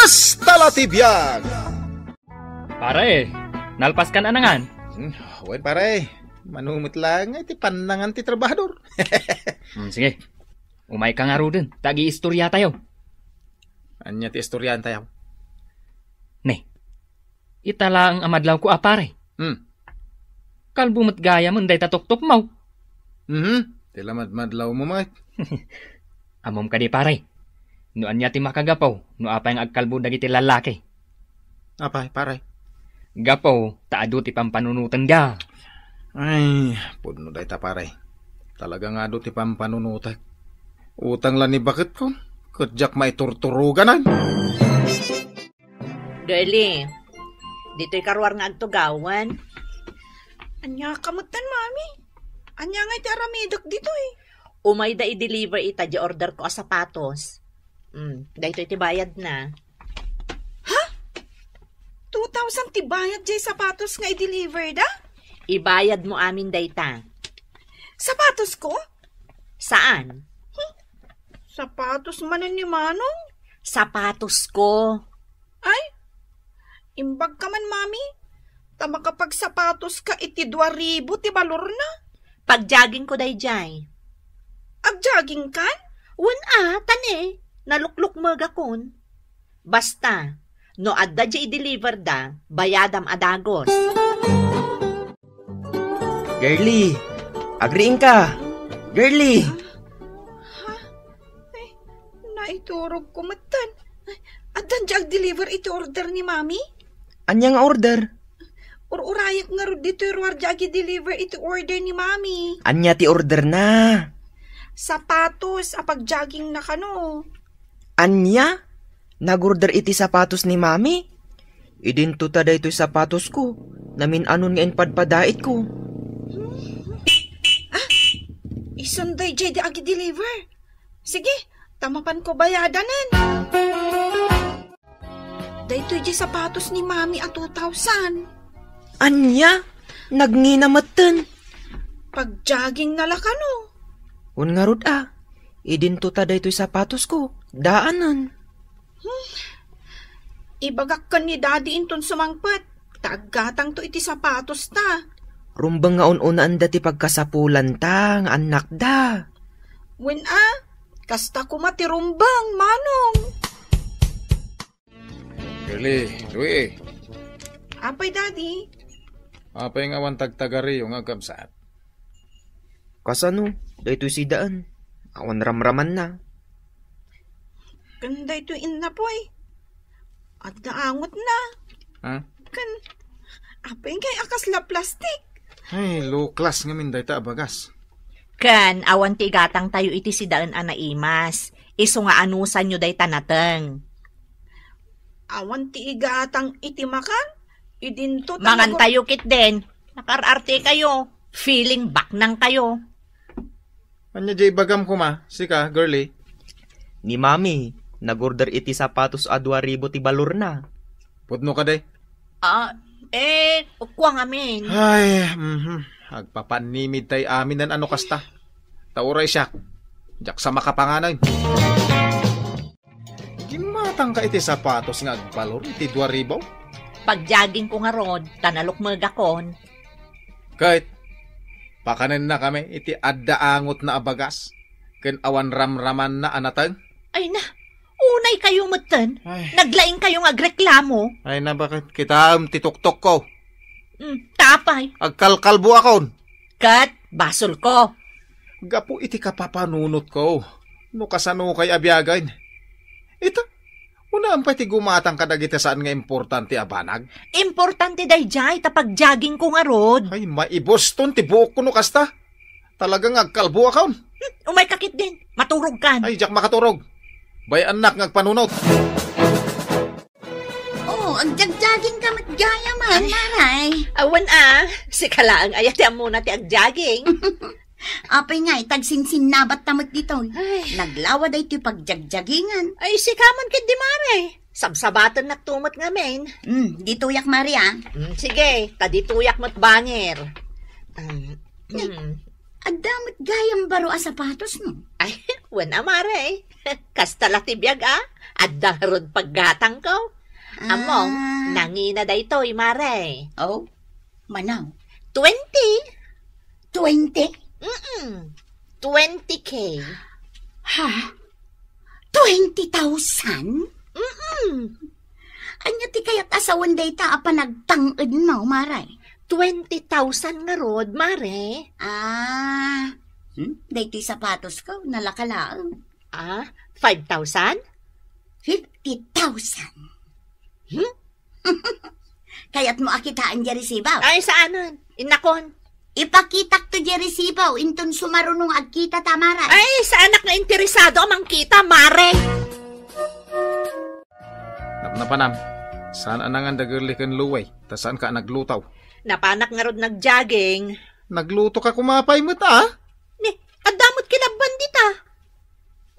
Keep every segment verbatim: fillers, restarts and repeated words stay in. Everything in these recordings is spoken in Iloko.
Kasta la ti biag. Pare, nalpaskan a nangan? Hmm, wen, pare. Mano met laeng nga iti pannangan ti trabahador. Hmm, sige. Umayka ngaruden, ta agiistoria tayo. Ania ti istorian tayo? Ne, ita laeng a madlawko a pare. Hmm. Kalbo met gayamen dayta tuktokmo. Mhm. Ti lamadmadlawmo met. Ammom kadi, pare? No ania ti makagapu no apay nga agkalbo dagiti lallaki? Apay, pare? Gapu ta adu ti pampanunotenda. Ay, pudno dayta, pare. Talaga nga adu ti pampanunotek. Utang la ni baketko, ket diak maiturturoganan. Girlie, ditoy karuar nga agtugawan. Ania ka metten, Mami? Ania nga iti aramidek ditoy? Umayda i-deliver ita di order ko a sapatos. Mm, daytoy ti bayadna. Ha? Two thousand ti bayad jay sapatos nga i-deliver da? Ibayad mo amin dayta. Sapatos ko? Saan? Huh? Sapatos manen ni Manong? Sapatos ko. Ay, imbag ka man, Mami. Ta makapagsapatos ka iti dua ribu ti balorna. Pag-jogging ko dayjay. Ag-jogging kan? Wen a, ta ne, naluklukmegakon. Basta, no adda jay i-deliver da, bayadam a dagus. Girlie, agriingka. Girlie. Ha? Ay, naiturogko metten. Ay, addan jay ag-deliver iti order ni Mami? Ania nga order? Ur-urayek ngarud ditoy ruar jay agi-deliver iti order ni Mami. Ania ti orderna? Sapatos a pag-joggingna kano. Ania? Nag-order iti sapatos ni Mami? Idinto ta daytoy sapatosko. Namin-anon nga impadpadaitko. Ah, isun dayjay di agi-deliver. Sige, ta mapanko bayadanen. Daytoy di sapatos ni Mami a two thousand. Ania? Nagngina metten. Pag-joggingna la kano. Wen ngarud a, idinto ta daytoy sapatosko, daanen. Hmm. Ibagak ken ni Daddy inton sumangpet, ta aggatangto iti sapatosta. Rumbeng nga un-unaenda ti pagkasapulanta nga annakda. Wen a, kasta koma ti rumbeng, Manong. Girlie, Louie. Apay, Daddy? Apay nga awan tagtagariyo nga agkabsat? Kasano? Daytoy si Daan. Awan ramramanna. Ken daytoy innapoy. Adda angotna. Ha? Ken, apay ngay a kasla plastik? Ay, low class ngamin dayta a bagas. Ken, awan ti igatangtayo iti si Daan a naimas. Isu nga anusanyo dayta nateng. Awan ti igatang iti makan? Idinto ta Mangantayo ketdin. Nakar-arte kayo. Feeling baknang kayo. Ania jay ibagam koma, sika, Girlie? Ni Mami, nag-order iti sapatos a dua ribu ti balorna. Pudno kadi? Ah, eh, ukwa ngamin. Ay, mhm. Agpapanimid tay aminen a no kasta. Ta uray siak, diak sa makapanganen. Gimmatangka iti sapatos nga agbalor iti dua ribu? Pag-jogging ko ngarud, ta nalukmegakon. Ket, pakanennakami iti adda angotna a bagas, ken awan ramramanna a nateng. Ay na, unay kayo metten. Ay. Naglaing kayo nga agreklamo. Ay na, baket kitaem ti tuktokko. Mm, ta apay? Agkalkalboakon. Ket, basolko. Gapu iti kapapanunotko, no kasanokay a biagen. Ita, unaem pay ti gumatang kadagiti saan nga importante a banag. Importante dayjay, ta pag-jogging ko ngarud. Ay, maibuston ti buokko no kasta. Talaga nga agkalboakon. Hmm, umayka ketdin. Maturogkan. Ay, diak makaturog. Bay-annak nga agpanunot. Oh, agjagjaging ka met gayamen, Ay. Maray. Awan a, sika laeng aya ti ammona ti agjaging. Apay ngay, tagsinsinnabatta met ditoy. Ay. Naglawa daytoy pagjagjagingen. Ay, sika man ketdi, Mare. Sabsabatennak to met ngamin. Hmm, ditoyak, Mare, ah. Hmm, sige, ta ditoyak met bangir. Um, Ay, hmm. Adda met gayam baro a sapatos, no? Ay, wen a, Mare. Kasta la ti biag, a. Adda ngarud paggatangko. Ammom, Ah. nangina daytoy, mare. Oh, manaw. Twenty. Twenty? Mm-mm. Twenty K. Ha? Twenty thousand? Mm-mm. Ania ti kayat a sawen dayta a panagtang-edmo, mare? Twenty thousand ngarud, mare. Ah. Hmm? Daytoy sapatosko, nalaka laeng. Ah, five thousand? Fifty thousand. Hmm? Kayatmo a kitaen diay resibo? Ay, saanen. Innakon. Ipakitak to diay resibo, inton sumaruno nga agkita ta, mare. Ay, saanak nga interesado a mangkita, mare. Napnapanam, saan a nangan da Girlie ken Louie, ta saanka a nagluto? Napanak ngarud nag-jogging. Naglutoka koma pay met, a? Ni, adda met kinabban dita.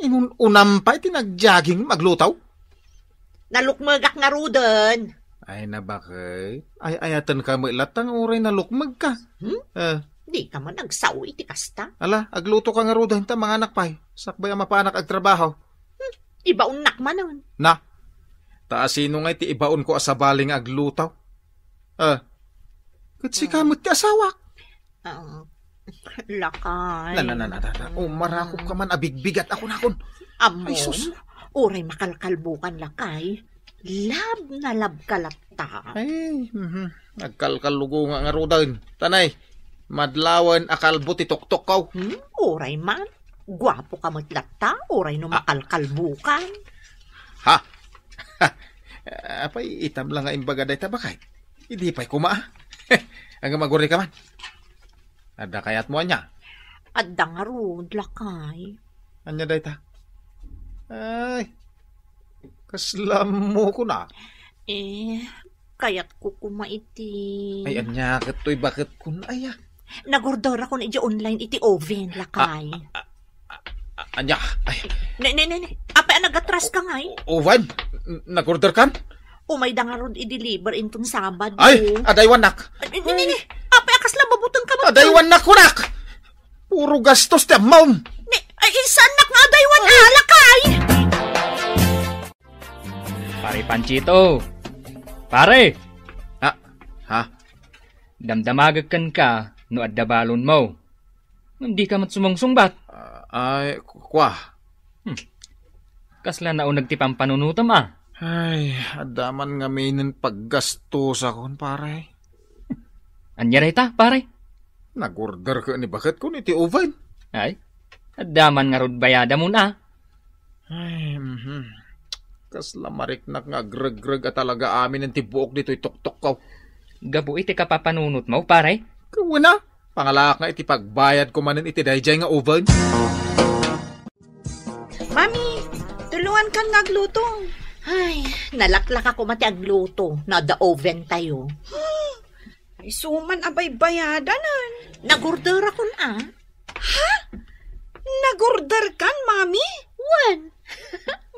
Inun-unam pay ti nag-jogging, magluto? Nalukmegak ngaruden. Ay, nabaket. Ay, ayatenka met latta nga uray nalukmegka. Hmm? Eh. Dika man agsao iti kasta. Ala, aglutoka ngaruden ta manganak pay. Sakbay a mapanak agtrabaho. Hmm, ibaonnak manen. Na, ta asino ngay ti ibaonko a sabali nga agluto? Eh, ket sika Hmm. met ti asawak. Oo. Lakay. Na, na, na, na, na, na. O, marakop ka man, abigbigat ako nakon. Ammom, Ay, sus. Uray makalkalbukan, lakay. Lab na lab ka latta. Ay, mhm. Nagkalkallugo nga ngaruden. Tanay, madlawen a kalbo ti toktokaw. Hmm, uray man. Guapo ka met latta, uray no Ah. makalkalbukan. Ha? Apay, itam lang nga imbaga dayta, bakay? Idi pay kuma, a. Ania, aguray ka man. Adda kayatmo ania? Adda ngarud, lakay. Ania dayta? Ay, kasla ammo kuna. Eh, kayatko kuma iti Ay, ania ket toy baket kun, ay, a. Nagorderakon idiay online iti oven, lakay. A-, ania? Ay. Ne, ne, ne, ne. Apay a nagatraska ngay? Oven? N-, nagorderkan? Umayda ngarud i-deliver inton Sabado. Ay, adaywannak. Ay, ne, ne, ne. Apay a kasla mabutengka met. Adaywannak kunak. Puro gastos ti ammom. Ne, ay, saannak nga adaywan, a, lakay. Pare Panchito. Pare! Ah, ha? Damdamagek kenka no adda balonmo. Ngem dika met sumungsungbat. Ah, ay, ku-, kua. Hmm. Kasla nauneg ti pampanunotem, a. Ay, adda man ngaminen paggastosakon, pare. Ania dayta, pare? Nag-order ket ni baket kun iti oven. Ay, adda man ngarud bayadamon, a. Ay, mhm. Kasla mariknak nga agregreg a talaga aminen ti buok ditoy toktokaw. Gapu iti kapapanunotmo, pare? Wen a, pangalaak nga iti pagbayadko manen iti daydiay nga oven. Mami, tulongankan nga agluto. Ay, nalaklaka koma ti agluto no adda oven tayo. Ay, suman a baybayadanan. Nagorderakon, a. Ha? Nagorderkan, Mami? Wen.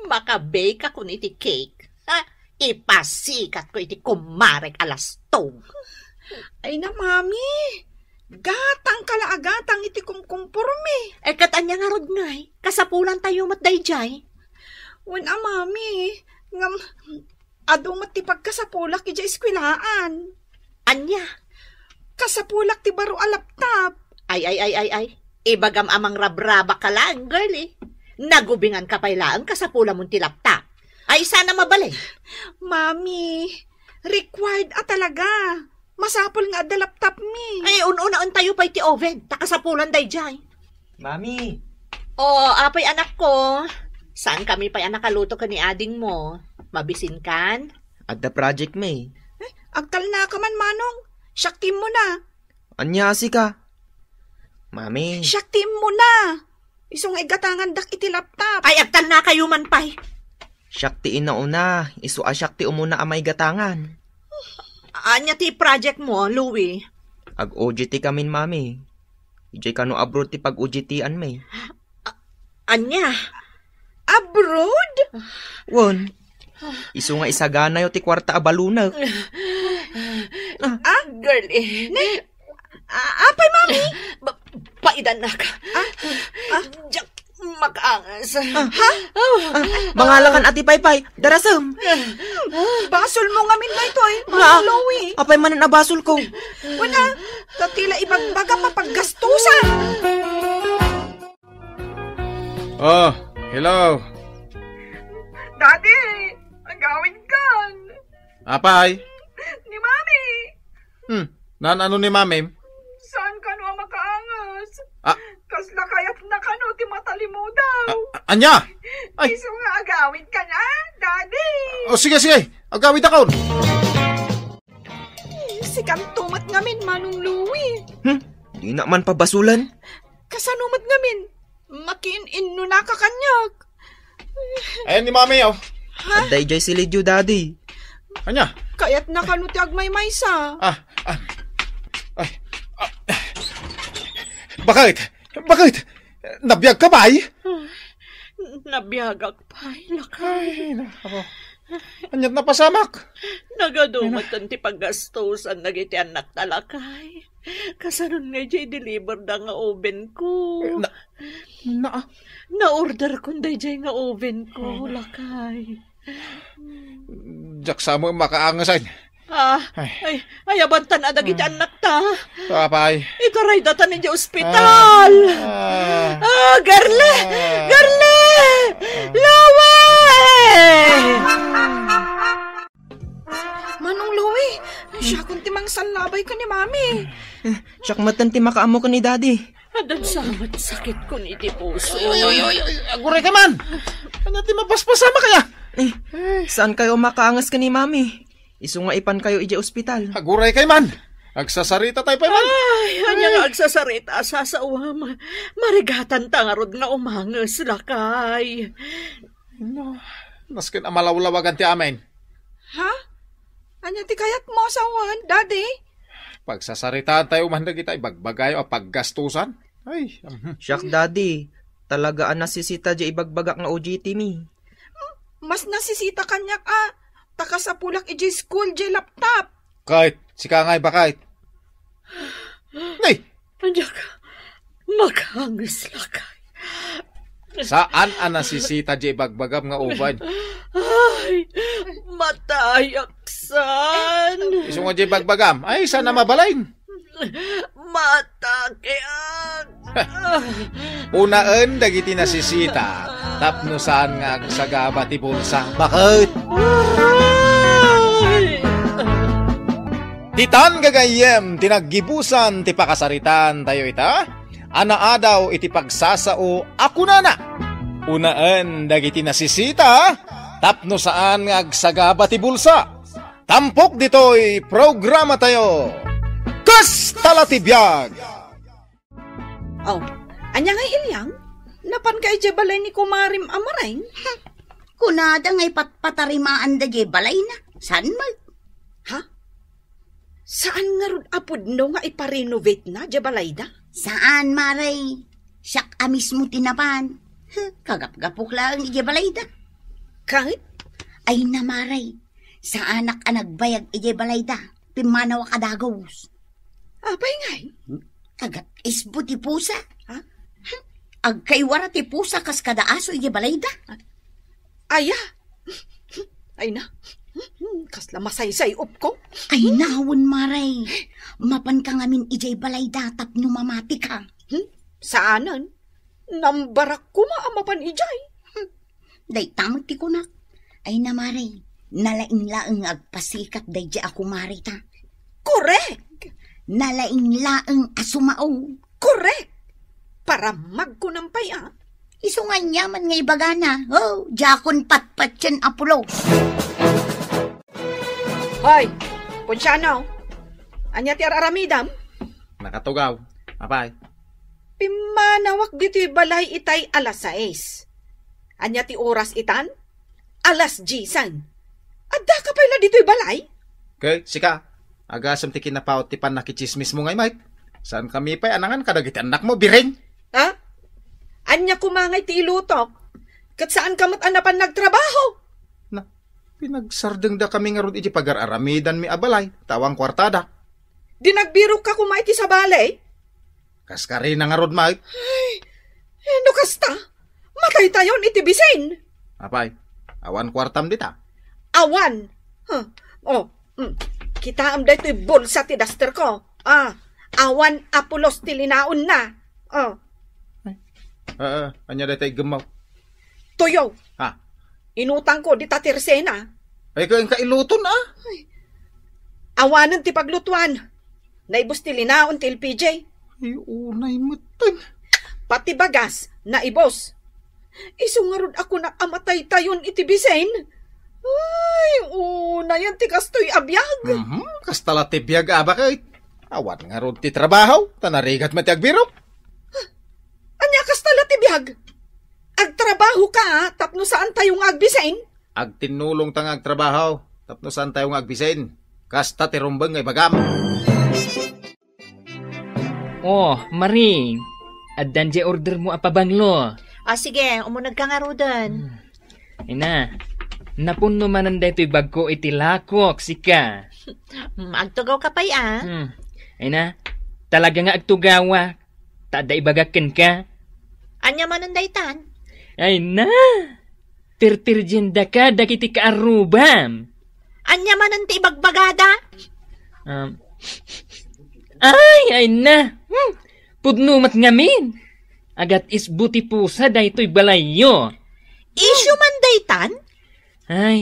Maka-bake akon iti cake. Ha? Ipasikatko iti kumarek a lastog. Ay na, Mami. Gatangka la a gatang iti kumkumpormi. Eh, ket ania ngarud ngay? Kasapulan tayo met daydiay. Wen a, Mami. Ngem, adu met ti pagkasapulak idiay eskwelaan. Ania? Kasapulak ti baro a laptop. Ay, ay, ay, ay, ay. Ibagam a mangrabrabaka laeng, girlie. Nagubinganka pay laeng, kasapulamon ti laptop. Ay, sana mabalin. Mami, required a talaga. Masapul nga adda laptopmi. Ay, un-unaentayo pay ti oven. Ta kasapulan daydiay. Mami! O, apay, anakko? Saankami pay a nakaluto ken ni adingmo? Mabisinkan? Adda project, May. Eh, agtalnaka man, Manong. Siak ti immuna. Ania a sika? Mami. Siak ti immuna. Isu nga igatangandak iti laptop. Ay, agtalnakayo man pay. Siak ti inauna. Isu a siak ti umuna a maigatangan. Ania ti projectmo, Louie? Ag-O J T kamin, Mami. Idiay kano abroad ti pag-O J T-anmi. A-, ania? Abroad? Wen. Isu nga isaganayo ti kuarta a balonek. Ah, girlie. Ne? A-, apay, Mami? Ba-, paidannak. Ah? Ah? Diak, Makaangas. Ah. Ha? Ah, mangalakan a ti paypay, darasem. Basol mo ngamin daytoy, Manong Louie. Apay manen a basol ko? Wala, ta tila ibagbaga a paggastusan. Oh, hello. Daddy, agawid kan. Apay? Ni Mami. Hmm, naan-ano ni Mami? Saan kano a makaangas? Ah. Kasla kayat na kano ti matalimudaw. Ah, ania? Ay. Isu nga agawid kan, Daddy. Oh, sige, sige. Agawid akon. Sikanto met ngamin, Manong Louie. Hmm? Di na man pabasulan? Kasano met ngamin? Makiin-innunaka kaniak. Ayan ni Mami, oh. Ha? Adda idiay silidyo, Daddy. Ania? Kayat na kano ti agmaymaysa. Ah, ah. Ay. Ah. Bakit? Bakit? Nabiag ka, bay? Nabiagak pay, lakay. Ay, nako. Aniat napasamak? Nagadu met ti paggastusan dagiti annakta, lakay. Kasanon nga idiay deliver da nga oven ko. Eh, na, na, Na-order kon daydiay nga oven ko, lakay. Diak sa mo makaangasan. Ah, ay, ay, ay, abantan a dagiti annakta. Apay. Ikarayda tan idiay ospital. Ah. Ah, Garle! Ah. Garle! Lawe! Manong Louie, siakon ti mangsallabay ken ni Mami. Eh, siak metten ti makaammo ken ni Daddy. Adda sa met sakit kon iti puso. Oy, oy, oy, oy, aguray kay man! Ania ti mapaspasamak aya? Eh, saan kayo makaangas ken ni Mami? Isu nga ipan kayo idiay ospital. Aguray kay man! Agsasarita tayo pay man! Ay, ania nga agsasarita a sasawam? Marigatan ta ngarud nga umanges, lakay. No, nasken a malawlawagan ti amin. Ha? Ania ti kayatmo a sawen, Daddy? Pagsasaritaan tayo man dagita ibagbagayo a paggastusan. Ay, mhm. Siak, Daddy, talaga a nasisita di ibagbagak nga O J T mi. Mas nasisita kaniak a ta kasapulak idiay school diay laptop. Kait, sika ngay bakait. Nay! Ania ka? Makaanges lakay. Saan a nasisita di ibagbagam nga uban? Ay, matayaksan. Isu nga di ibagbagam? Ay, saan a mabalin? Matakeak. Unaen dagiti nasisita tapno saan nga agsagaba ti bulsa. Bakit? Ay! Ditan gagayyem ti naggibusan ti pakasaritaan tayo ita, a naadaw iti pagsasao a kunana, unaen dagiti nasisita tapno saan nga agsagaba ti bulsa. Tampok ditoy programa tayo. Kasta la ti biag! Oh, ania nga, Iliang? Napan ka idiay balay ni kumarim a Maring? Kunada nga ipatpatarimaanda diay balayna. Saan met? Ha? Saan ngarud a pudno nga ipa-renovate na diay balayda? Saan, Maring. Siak a mismo ti napan. Huh, kagapgapok laeng idiay balayda. Ket? Ay na, Maring. Saanak a nagbayag idiay balayda. Pimmanawak a dagus. Apay ngay? Agat-isbo ti pusa. Ha? Agkaiwara ti pusa kas kada aso idiay balayda. Aya? Ay na. Kasla masaysay-op ko. Ay, nawen, Maring. Mapan ka ngamin idiay balayda tapno mamati ka. Hmm? Saanen? Nambarak koma a mapan idiay. Dayta met ti kunak. Ay na, Maring, nalaing laeng nga agpasikat daydiay a kumarita. Korek! Nalaing laeng a sumao. Korek! Paramag ko nang pay a. Isu nga aniaman nga ibagana. Oh, diakon patpatien a pulos. Hoy, Ponciano, ania ti ar-aramidam? Nakatugaw. Apay? Pimmanawak ditoy balay itay alas sais. Ania ti oras itan? Alas diesen. Adda ka pay la ditoy balay? Ket sika, agasem ti kinapaut ti pannakitsismismo ngay, Mike. Saan kami pay anangan kadagiti annakmo, biring? Ha? Ania koma ngay ti ilutok? Ket saan ka met a napan nagtrabaho? Na, pinagsardengda kami ngarud iti pagar-aramidanmi a balay, ta awan kuartada. Di nagbirok ka koma iti sabali? Kas karina ngarud, Mike. Ay, eh, no kasta, Mataytayon iti bisin. Apay, awan kuartam dita? Awan. Huh. Oh, mm. Kitaem daytoy bulsa ti daster ko. Ah, awan a pulos ti linaonna. Oh. Ay. Ah, ah, ania dayta iggemmaw? Tuyo. Ha? Inutang ko dita ti resena. Ay, ka, ka iluton, ah? Ay. Awanen ti paglutuan. Naibus ti linaon ti L P G. Ay, unay metten. Pati bagas, naibus. Isu ngarud a kunak a mataytayon iti bisin. Ay, unayen ti kastoy a biag. Mhm, kasta la ti biag, a, baket. Awan ngarud ti trabaho, ta narigat met ti agbirok. Ania kasta la ti biag? Agtrabaho ka, tapno saan tayo nga agbisin? Agtinnulong ta nga agtrabaho, tapno saan tayo nga agbisin. Kasta ti rumbeng nga ibagam. Oh, Maring, addan diay order mo a pabanglo. Ah, sige, umuneg ka ngaruden. Hmm. Ina, napunno manen daytoy bagko iti lakok, sika. Hmm, agtugaw ka pay, ah. Hmm. Ina, talaga nga agtugawak. Ta adda ibagak kenka. Ania manen daytan? Ay na! Terterdiendaka dagiti kaarrubam. Ania manen ti ibagbagada? Um, ay, ay na! Hmm. Pudno met ngamin. Agat-isbo ti pusa daytoy balayyo. Isyu man daytan? Ay,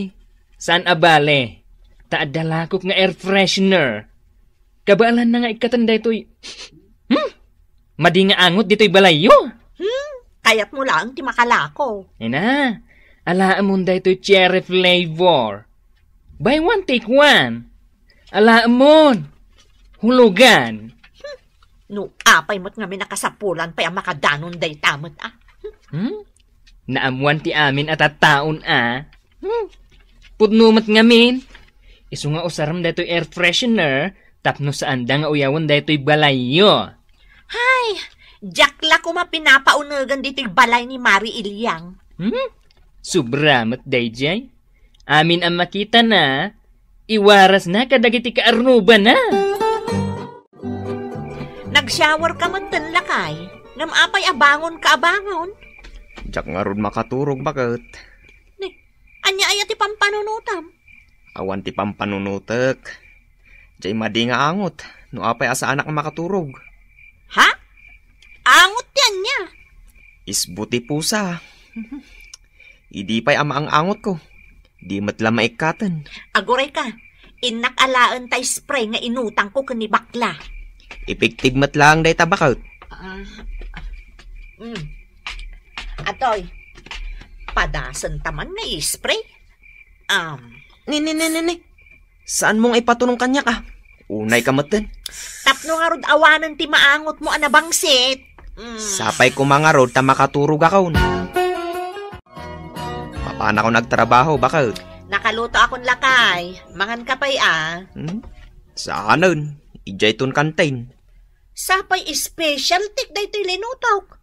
saan a bale. Ta adda lakok nga air freshener. Kabaelanna nga ikkaten daytoy. Hmm? Madi nga angot ditoy balayyo. Hmm? Kayatmo laeng ti makalako. Ina, alaemon daytoy cherry flavor. Buy one, take one. Alaemon. Hulugan. Hmm? No apay met ngamin a kasapulan pay a makadanon dayta met, ah. Hmm? Naammuan ti amin a tattaon, a. Hmm. Pudno met ngamin. Isu nga usarem daytoy air freshener tapno saanda nga uyawen daytoy balayyo. Hay, diak la koma pinapaunegan ditoy balay ni Mari Iliang. Hmm? Sobra met daydiay. Amin a makitana, iwarasna kadagiti kaarrubana. Nag-shower ka metten, lakay. Ngem apay a bangon ka a bangon? Diak ngarud makaturog, baket. Ni, ania aya ti pampanunotam? Awan ti pampanunotek. Diay madi nga angot, no apay a saanak nga makaturog. Ha? Angot ti ania? Isbo ti pusa. Idi pay a maang-angotko, di met la maikkaten. Aguray ka, innak alaen ta spray nga inutangko ken ni bakla. Epektive met laeng dayta, baket. Ah, mm. Atoy, padasen ta man nga spray. Um. Ni, ni, ni, ni, ni. Saanmo nga ipaturong kaniak, a? Unay ka metten. Tapno ngarud awanen ti maangotmo a nabangsit. Mm. Sapay koma ngarud ta makaturogakon. Mapanakon agtrabaho, baket. Nakalutoakon, lakay. Mangan ka pay, a. Hmm? Saanen. Idiayton kantin. Sapay specialty daytoy linutok.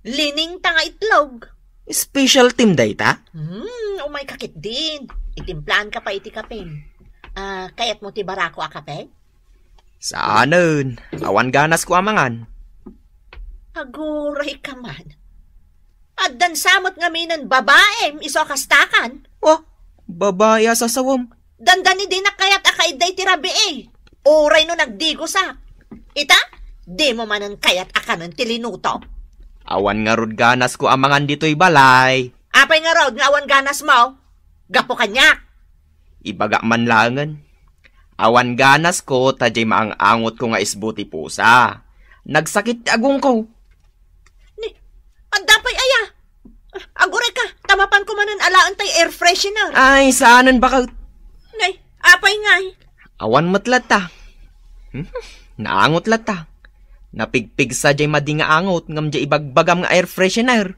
Liningta nga itlog. Specialtym dayta? Hmm, umay ka ketdin. Itimplaan ka pay iti kapem. Ah, kayatmo ti barako a kape? Saanen. Awan ganasko a mangan. Aguray ka man. Addan sa met ngaminen babaem isu a kastakan. Oh, babae a sasawem. Dandani dinak kayat a kaidda iti rabii. Uray no nagdigosak. Ita, dimo manen kayat a kanen ti linutok. Awan ngarud ganasko a mangan ditoy balay. Apay ngarud nga awan ganasmo? Gapu kaniak. Ibagak man laengen. Awan ganasko ta diay maang-angotko nga isbo ti pusa. Nagsakit ti agongko. Ni, adda pay aya? Aguray ka, ta mapanko manen alaen tay air freshener. Ay, saanen, baket. Nay, apay ngay? Awan met latta. Hmm, naangot latta. Napigpigsa diay madi nga angot ngem diay ibagbagam nga air freshener.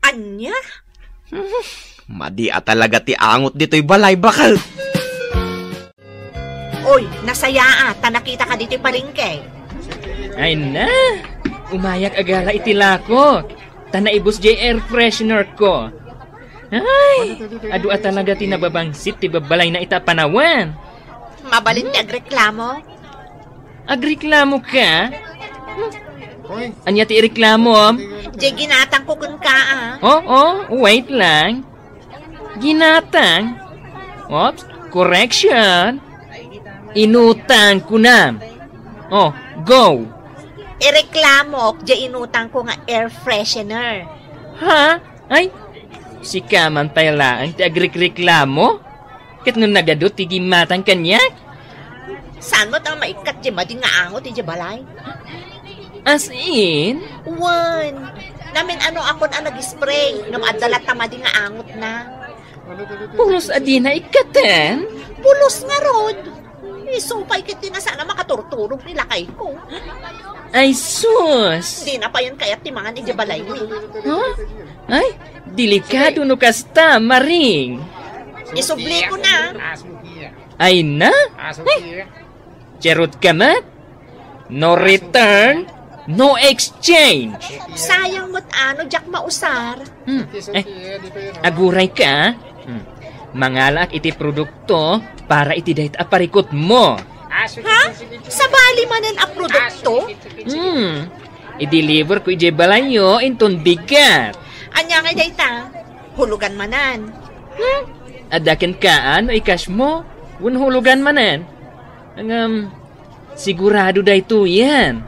Ania? Hmm, madi a talaga ti angot ditoy balay, baket. Oy, nasayaat ta nakitaka ditoy palengke. Ay na, umayak a gala iti lakok. Ta naibus diay air freshener ko. Ay, adu a talaga ti nababangsit ti babbalayna ita a panawen. Mabalin ti agreklamo? Agreklamo ka? Hmm. Ania ti ireklamom? Diay ginatangko kenka, a. Oh, oh, wait lang. Ginatang? Oops, correction. Inutang kunam. Oh, go. Ireklamok diay inutangko nga air freshener. Ha? Ay, sika man pay laeng ti agrikreklamo? Ket ngem nagadu ti ginatang kaniak? Saan met a maikkat diay madi nga angot idiay balay? As in? Wen, namin-anoakon a nag-spray, ngem adda latta madi nga angotna. Pulos a dina ikkaten? Pulos ngarud. Isu pay ket ti saan a makaturturog ni lakayko. Ay, sus! Dina payen kayat ti mangan idiay balaymi. Huh? Ay, delikado no kasta, Maring. Isubliko na. Ay na? Ay, charot ka met? No return, no exchange. Sayang met a no diak mausar. Hmm. Eh, aguray ka, a? Hmm. Mangalaak iti produkto para iti dayta a parikutmo. Ha? Sabali manen a produkto? Hmm. I-deliver ko idiay balayyo inton bigat. Ania ngay dayta? Hulugan manen? Hmm? Adda kenka a no i-cash mo, wen hulugan manen? Ngem, sigurado daytoyen.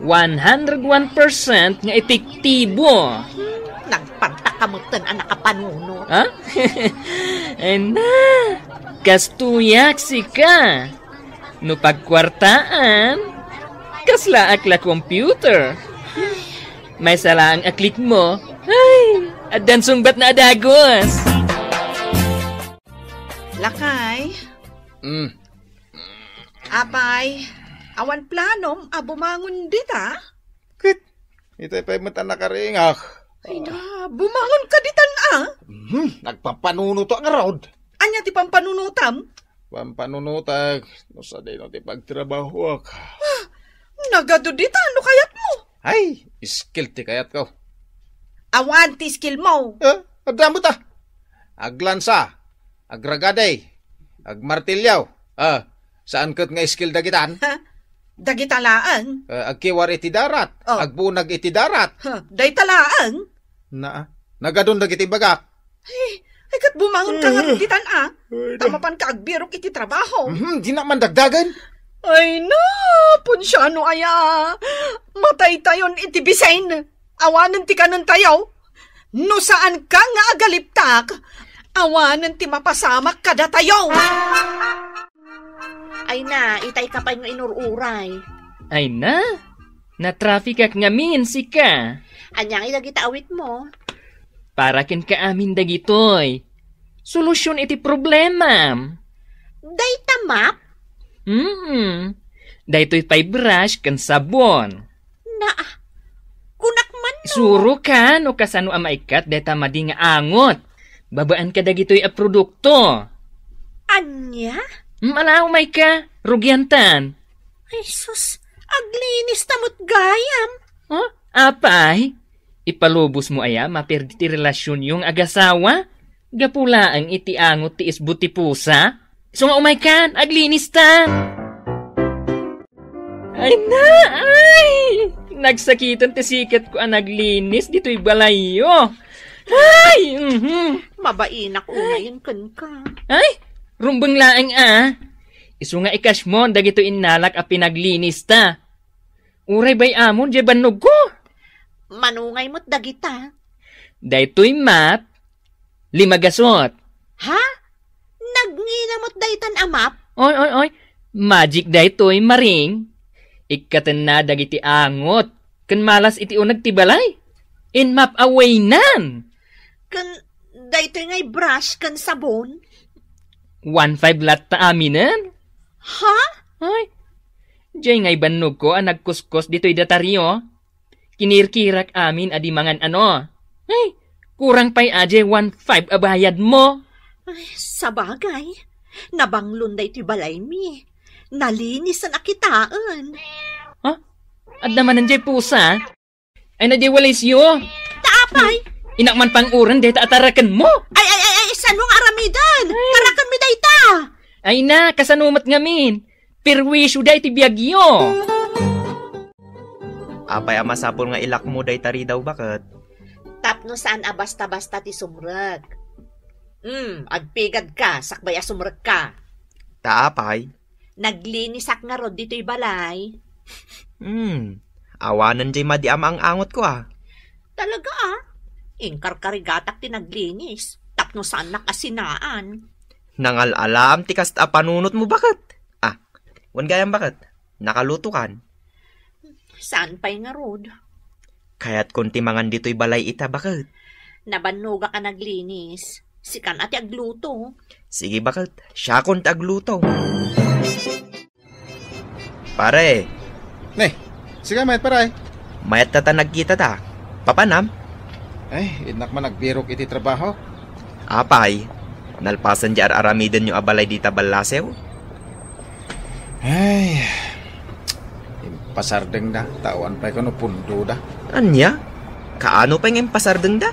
One hundred one percent nga epektibo. Hmm, nagpantak ka metten a nakapanunot. Ha? Ay na, kastoyak sika. No pagkuartaan, kaslaak la computer. Maysa laeng a click mo, ay, addan sungbatna a dagus. Lakay. Mm. Apay, awan planom a bumangon dita? Ket, itay pay met a nakaringak. Ay na, bumangon ka ditan a? Hmm, nagpampanunotak ngarud. Ania ti pampanunotam? Pampanunotak, no sadino ti pagtrabahoak. Ah, nagadu dita, no kayatmo? Ay, skill ti kayatko. Awan ti skill mo. Eh, adda met a. Aglansa, agragadi, agmartilyo. Ah, saan ket nga skill dagitan? Ha? Dagita laeng? Eh, agkiwar iti darat, oh, agbunag iti darat. Ha, dayta laeng? Na, nagadun dagiti bagak. Ay, ay, ket bumangon ka nga ditan a. Ay, ta mapanka agbirok iti trabaho. Mhm, dina man dagdagen. Ay na, Ponciano aya. Mataytayon iti bisin. Awanen ti kanentayo. No saanka nga agaliptak, awanen ti mapasamak kadatayo. Ay na, itay ka pay nga inur-uray. Ay na, natrafikak ngamin sika. Ania ngay dagita awitmo? Para kenka amin dagitoy. Solusion iti problemam. Dayta map? Mm. Daytoy pay brush ken sabon. Na, kunak man no. Isuro ka no kasano a maikkat dayta madi nga angot. Babaen kadagitoy a produkto. Ania? Mm, ala, umay ka. Rugiantan. Ay, sus. Aglinis ta met gayam. Huh? Apay? Ipalubos mo aya maperdi ti relasionyo nga agasawa? Gapu laeng iti angot ti isbo ti pusa? Isu nga umay kan, aglinis ta! Ay na! Ay! Nagsakiten ti siketko a naglinis ditoy balayyo. Ay! Mhm. Mabainak unayen kenka. Ay! Rumbeng laeng a. Isu nga i-cash mo dagitoy innalak a pinaglinis ta. Uray bay-amon diay bannogko. Manungay met dagita. Daytoy map, lima gasut. Ha? Nagngina met daytan a map? Oy, oy, oy. Magic daytoy, Maring. Ikkatenna dagiti angot ken malas iti uneg ti balay. In map awaynan. Ken daytoy ngay brush ken sabon? One five latta aminen. Ha? Ay, diay ngay bannogko a nagkuskos ditoy datario. Kinirkirak amin a di mangan-ano. Ay, kurang pay a diay one five a bayadmo. Ay, sabagay, nabanglon daytoy balaymi. Nalinisan a kitaen. Ha? Adda manen diay pusa? Ay na diay walisyo. Ta apay? Inak man pang-uren dayta a tarakenmo. Ay, ay, ay, ay, sano nga aramiden? Ay. Tarakenmi dayta. Ay na, kasano met ngamin? Perwisyo da iti biagyo. Apay a masapul nga ilakmo dayta ridaw, baket? Tapno saan a basta-basta ti sumrek. Hmm, agpigad ka, sakbay a sumrek ka. Ta apay? Naglinisak ngarud ditoy balay. Hmm, awanen jay madi a maang-angotko, a. Talaga, a? Inkarkarigatak ti naglinis. Tapno saannak a sinaan. Nangal-alaam ti kasta a panunotmo, baket? A, wen gayam, baket? Nakalutokan? Saan pay ngarud? Kayatkon ti mangan ditoy balay ita, baket. Nabannogak a naglinis. Sikan a ti agluto. Sige, baket. Siakon ti agluto. Pare. Ne, sika mayat, pare. Mayat ta ta nagkita ta. Papanam? Ay, innak man agbirok iti trabaho. Apay, nalpasan di ar-aramidenyo a balay dita ballasew? Ay, impasardengda, ta awan pay kano pundoda. Ania? Kaano pay nga impasardengda?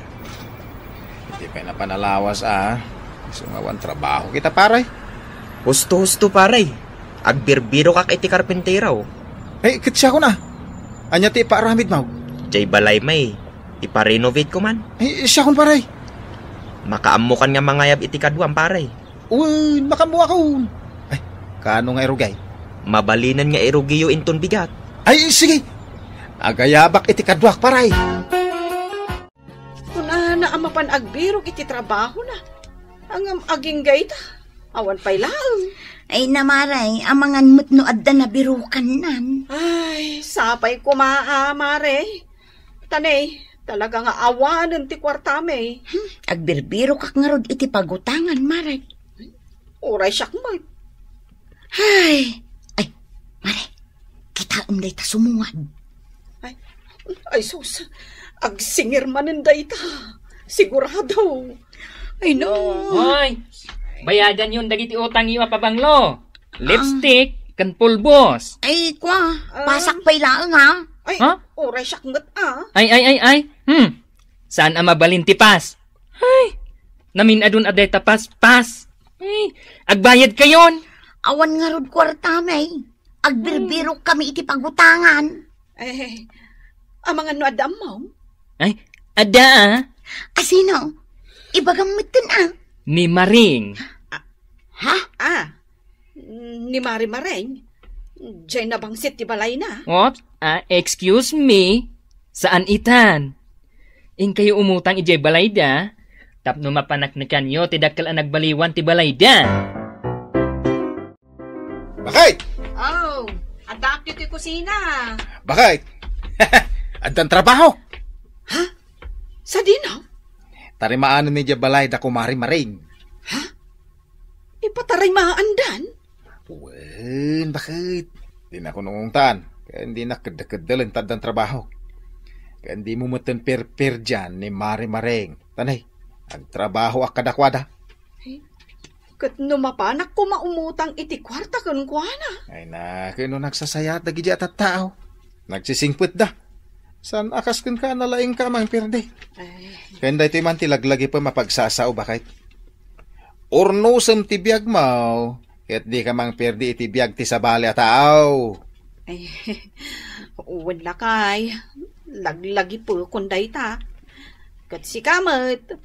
Iti pay napan a lawas, a. Isu nga awan trabaho kita, pare. Husto-husto, pare. Agbirbirokak iti karpintero. Ay, ket siakon a. Ania ti ipaaramidmo? Jay balay may, iparenovate ko man. Ay, siakon, pare. Makaammokan nga mangayab iti kaduam, pare. Wen, makaammoakon. Ay, kaano nga irugay? Mabalinen nga irugiyo inton bigat. Ay, sige. Agayabak iti kaduak, pare. Kunana a mapan agbirok iti trabahona. Ngem agingga ita, awan pay laeng. Ay, na, mare, amangan met no adda nabirokannan. Ay, sapay koma a, mare. Ta ne, talaga nga awanen ti kuartam, e. Hmm, agbirbirokak ngarud iti pagutangan, mare. Uray siak met. Ay, ay, mare, kitaem dayta sumungad. Ay, ay, sus, agsingir manen dayta. Sigurado. Ay, no. Hoy, bayadanyon dagiti utangyo a pabanglo. Lipstick, ken pulbos. Ay, kwa, ah, pasak pay laeng, ha? Ay, ha? Uray siak met, a. Ay, ay, ay, ay. Hmm. Saan a mabalin ti pas? Ay, namin-adun a dayta pas, pas. Ay, agbayad kayon. Awan ngarud kuartam, e. Agbirbirok kami iti pagutangan. Eh, amangan no adda ammom? Ay, adda, a. Asino? Ibagam metten, a. Ni Maring. Ha? A, ni Mari Maring? Jay nabangsit ti balayna. Oops, a, excuse me. Saan itan? Inkayo umutang idiay balayda, tapno mapaneknekanyo ti dakkel a nagbaliwan ti balayda. Bakit? Oh, addaak ditoy kusina. Bakit? Addan trabaho? Ha? Sadino? Tarimaanen idiay balay da kumari Maring. Ha? Ipatarimaandan? Wen, bakit? Dinak unungtan. Ken dinak kedda-kedda lentad dan trabaho. Ken dimo metten perperdian ni Mari Maring. Tanay, agtrabahoak kadakuada. Ay, ket no mapanak koma umutang iti kuarta kenkuana? Ay na, ken no nagsasayat dagiti a tattao. Nagsisingpetda. Saan a kas kenka a nalaingka a mangperdi? Ay. Ken daytoy man ti laglagipem a pagsasao, bakit? Urnosem ti biagmo, ket dika mangperdi iti biag ti sabali a tao. Ay, wen lakay, laglagipekon dayta. Ket sika met,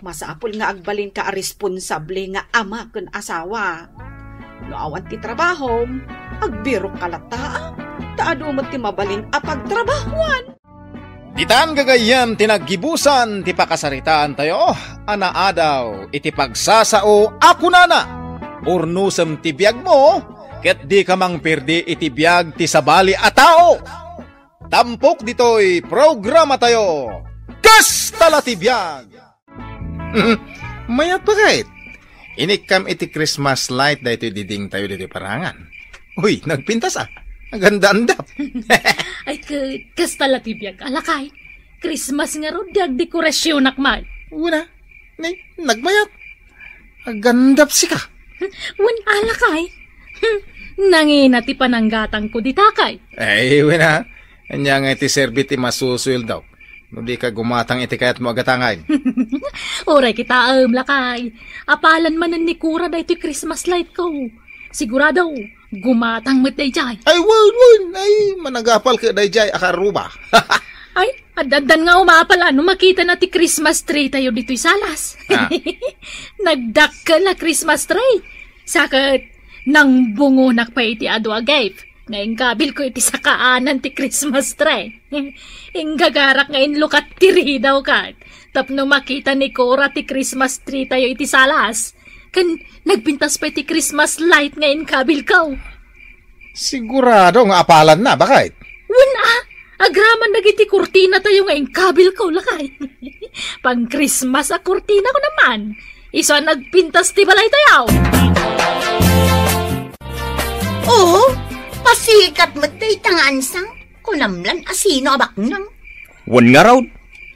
masapul nga agbalinka a responsable nga ama ken asawa. No awan ti trabahom, agbirokka latta, ta adu met ti mabalin a pagtrabahoan. Ditan gagayyem ti naggibusan ti pakasaritaantayo a naadaw iti pagsasao a kunana, "Urnosem ti biagmo, ket dika mangperdi iti biag ti sabali a tao." Tampok ditoy programatayo, Kasta la ti Biag! Mayat pa kayt? Inikkam iti Christmas light daytoy didingtayo ditoy parangan. Uy, nagpintas a. Aganda-andap. Ay, ket, kasta la ti biag, a lakay. Christmas ngarud, di agdekorasionak man. Una, ni, nagmayat. Agandap sika. Wen, a lakay. Nangina ti pananggatangko dita kay. Ay, wen a. Ania nga iti serbi ti masusueldok? No di ka gumatang iti kayatmo a gatangay. Uray kitaem, lakay. Apalan manen ni Kura daytoy Christmas light ko. Sigurado, gumatang met dayjay. Ay, wen, wen. Ay, managapal ket dayjay a karruba. Ay, ad-addan nga umapal a no makitana ti Christmas tree tayo ditoy salas. Ah. Nagdakkel a Christmas tree. Sa ket, nangbungonak pay iti adu a gift nga inkabilko iti sakaanan ti Christmas tree. Inggagarak nga inlukat ti ridaw ket tapno makita ni Cora ti Christmas tree tayo iti salas. Ken nagpintas pay ti Christmas light nga inkabilko. Sigurado nga apalanna, bakit? Wen a, agraman dagiti kurtina tayo nga inkabilko, lakay. Pang-Christmas a kurtina ko naman. Isu a nagpintas ti balay tayo. Oo, pasikat met dayta nga ansang. Kunam lan a sino a baknang. Wen ngarud,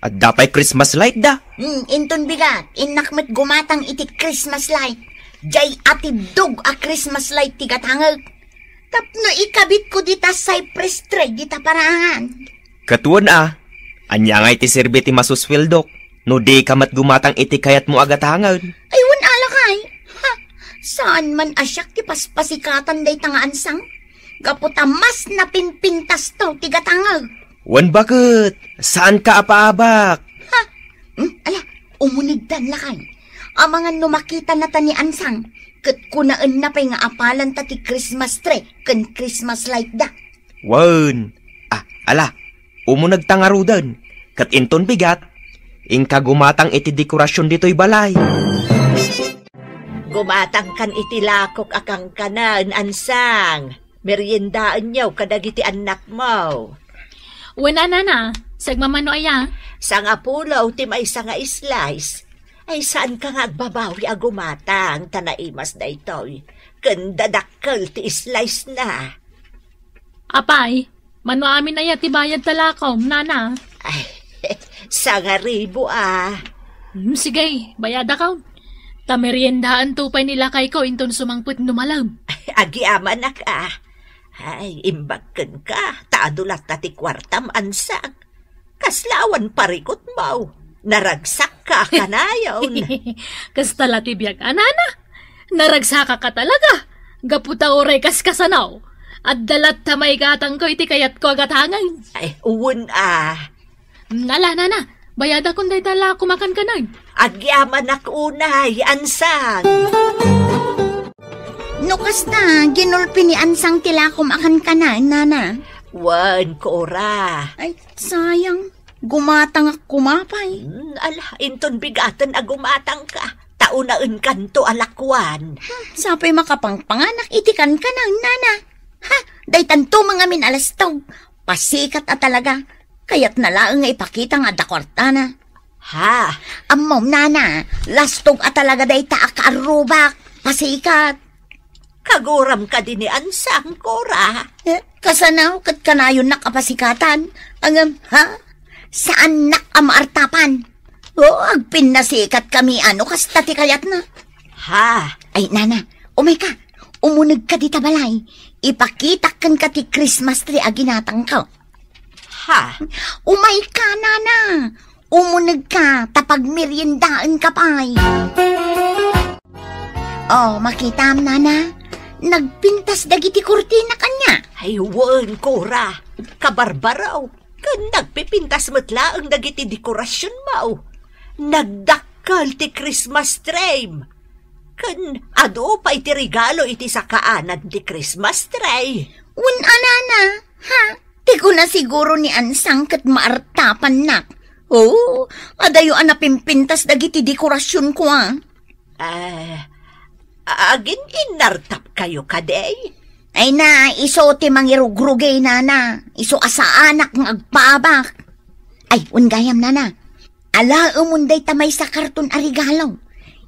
adda pay Christmas light da. Hmm, inton bigat, innak met gumatang iti Christmas light. Jay atiddog a Christmas light ti gatangek. Tapno ikabitko dita cypress tree dita paraangan. Ket wen a, ania nga iti serbi ti masusweldok no dika met gumatang iti kayatmo a gatangen? Ay, wen a lakay. Ha, saan man a siak ti paspasikatan dayta nga ansang. Gapu ta mas napinpintasto ti gatangek. Wen baket, saanka a paabak. Ha? Hmm, ala, umunegdan lakay. Amangan no makitanata ni ansang, ket kunaenna pay nga apalanta ti Christmas tree ken Christmas light da. Wen. Ah, ala, umunegta ngaruden. Ket inton bigat, inka gumatang iti dekorasion ditoy balay. Gumatangkan iti lakok a kankanen, ansang. Meriendaenyo kadagiti annakmo. Wen a, nana, sagmamano aya? Sangapulo ti maysa nga slice. Ay, saanka nga agbabawi a gumatang ta naimas daytoy. Ken dadakkel ti slice na. Apay, mano amin aya ti bayad ta lakom, nana? Ay, sangaribu a. Hmm, sige, bayadakon. Ta meriendaanto pay ni lakayko inton sumangpet no malem. Ay, agyamanak a. Ay, imbag kenka, ta adu latta ti kuartam, ansang. Kasla awan parikutmo. Naragsakka kanayon. Kasta la ti biag a, nana. Naragsakka talaga. Gapu ta uray kaskasano, adda latta maigatangko iti kayatko a gatangen. Ay, wen a. Ala, nana, bayadakon dayta lakom a kankanen. Agyamanak unay, ansang. No kasta, ginulpi ni ansang ti lakom a kankanen, nana. Wen, Cora. Ay, sayang. Gumatangak koma pay. Hmm, ala, inton bigaten a gumatangka. Ta unaenkanto a lakuan. Hmm, sapay makapangpanganak iti kankanen, nana. Ha, daytanto mangamin a lastog. Pasikat a talaga. Kayatna laeng nga ipakita nga adda kuartana. Ha? Ammom, nana, lastog a talaga dayta a kaarrubak. Pasikat. Kaguram kadi ni ansang, Cora? Eh, kasano ket kanayonnak a pasikatan? Ngem, ha? Saannak a maartapan. O, agpinnasikat kami, ano, kasta ti kayatna. Ha? Ay, nana, umayka. Umunegka dita balay. Ipakitak kenka ti Christmas tree a ginatangko. Ha? Umayka, nana. Umunegka, ta pagmeriendaenka pay. Oh, makitam, nana? Nagpintas dagiti kurtina kanya. Ay, wen, Cora. Kabarbaro. Ken nagpipintas met laeng dagiti dekorasionmo. Nagdakkel ti Christmas tree. Ken adu pay ti regalo iti sakaanan ti Christmas tree. Wen a, nana, ha? Ti kuna siguro ni ansang ket maartapannak. Oo, adayo a napimpintas dagiti dekorasionko a. Ah, agin-innartapkayo kadi? Ay na, isu ti mangirugrugay, nana. Isu a saanak nga agpaabak. Ay, wen gayam, nana. Alaemon dayta maysa karton a regalo.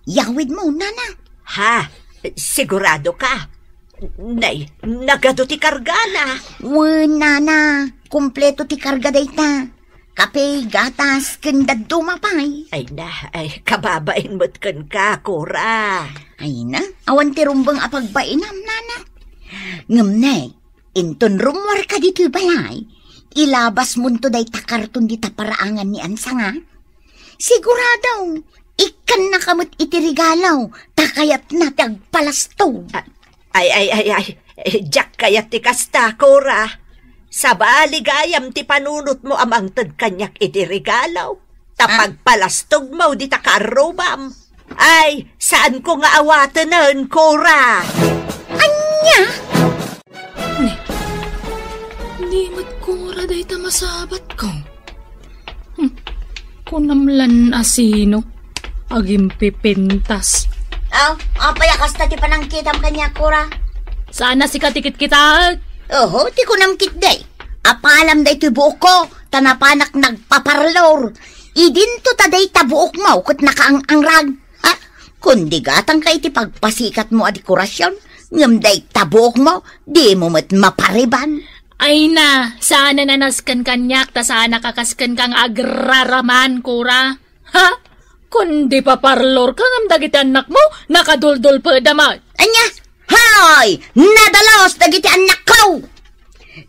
Yawidmo, nana. Ha? Siguradoka? Nay, nagadu ti kargana. Wen, nana. Kompleto ti karga dayta. Kape, gatas, ken dadduma pay. Ay na, ay, kababain met kenka, Cora. Ay na, awan ti rumbeng a pagbainam, nana. Ngem ne, inton rummuarka ditoy balay, ilabasmonto dayta karton dita paraangan ni ansang a. Sigurado, ikkannaka met iti regalo, ta kayatna ti agpalastog. Ah, Ay, ay, ay, ay. Eh, diak kayat ti kasta, Cora. Sabali gayam ti panunotmo a mangted kaniak iti regalo. Ta Ah? pagpalastogmo dita kaarrubam. Ay, saanko nga awatenen, Cora. Ania? Ne, di met Cora dayta masabatko. Hmm, kunam lan a sino agimpipintas. Aw, apay a kasta ti panangkitam kaniak, Cora? Saan a sika ti kitkitaek? Oho, ti kunam ketdi. Apalam daytoy buokko, ta napanak nagpaparlor. Idinto ta dayta buokmo ket nakaang-angrag. Ha? Kundi gatangka iti pagpasikatmo a dekorasion, ngem dayta buokmo, dimo met mapariban. Ay na, saan a nasken kaniak, ta saan a kakasken ka nga agraraman, Cora. Ha? Kundi paparlor ka ngem dagiti annakmo, nakaduldulpeda met. Ania? Hoy! Nadalus dagiti annakko!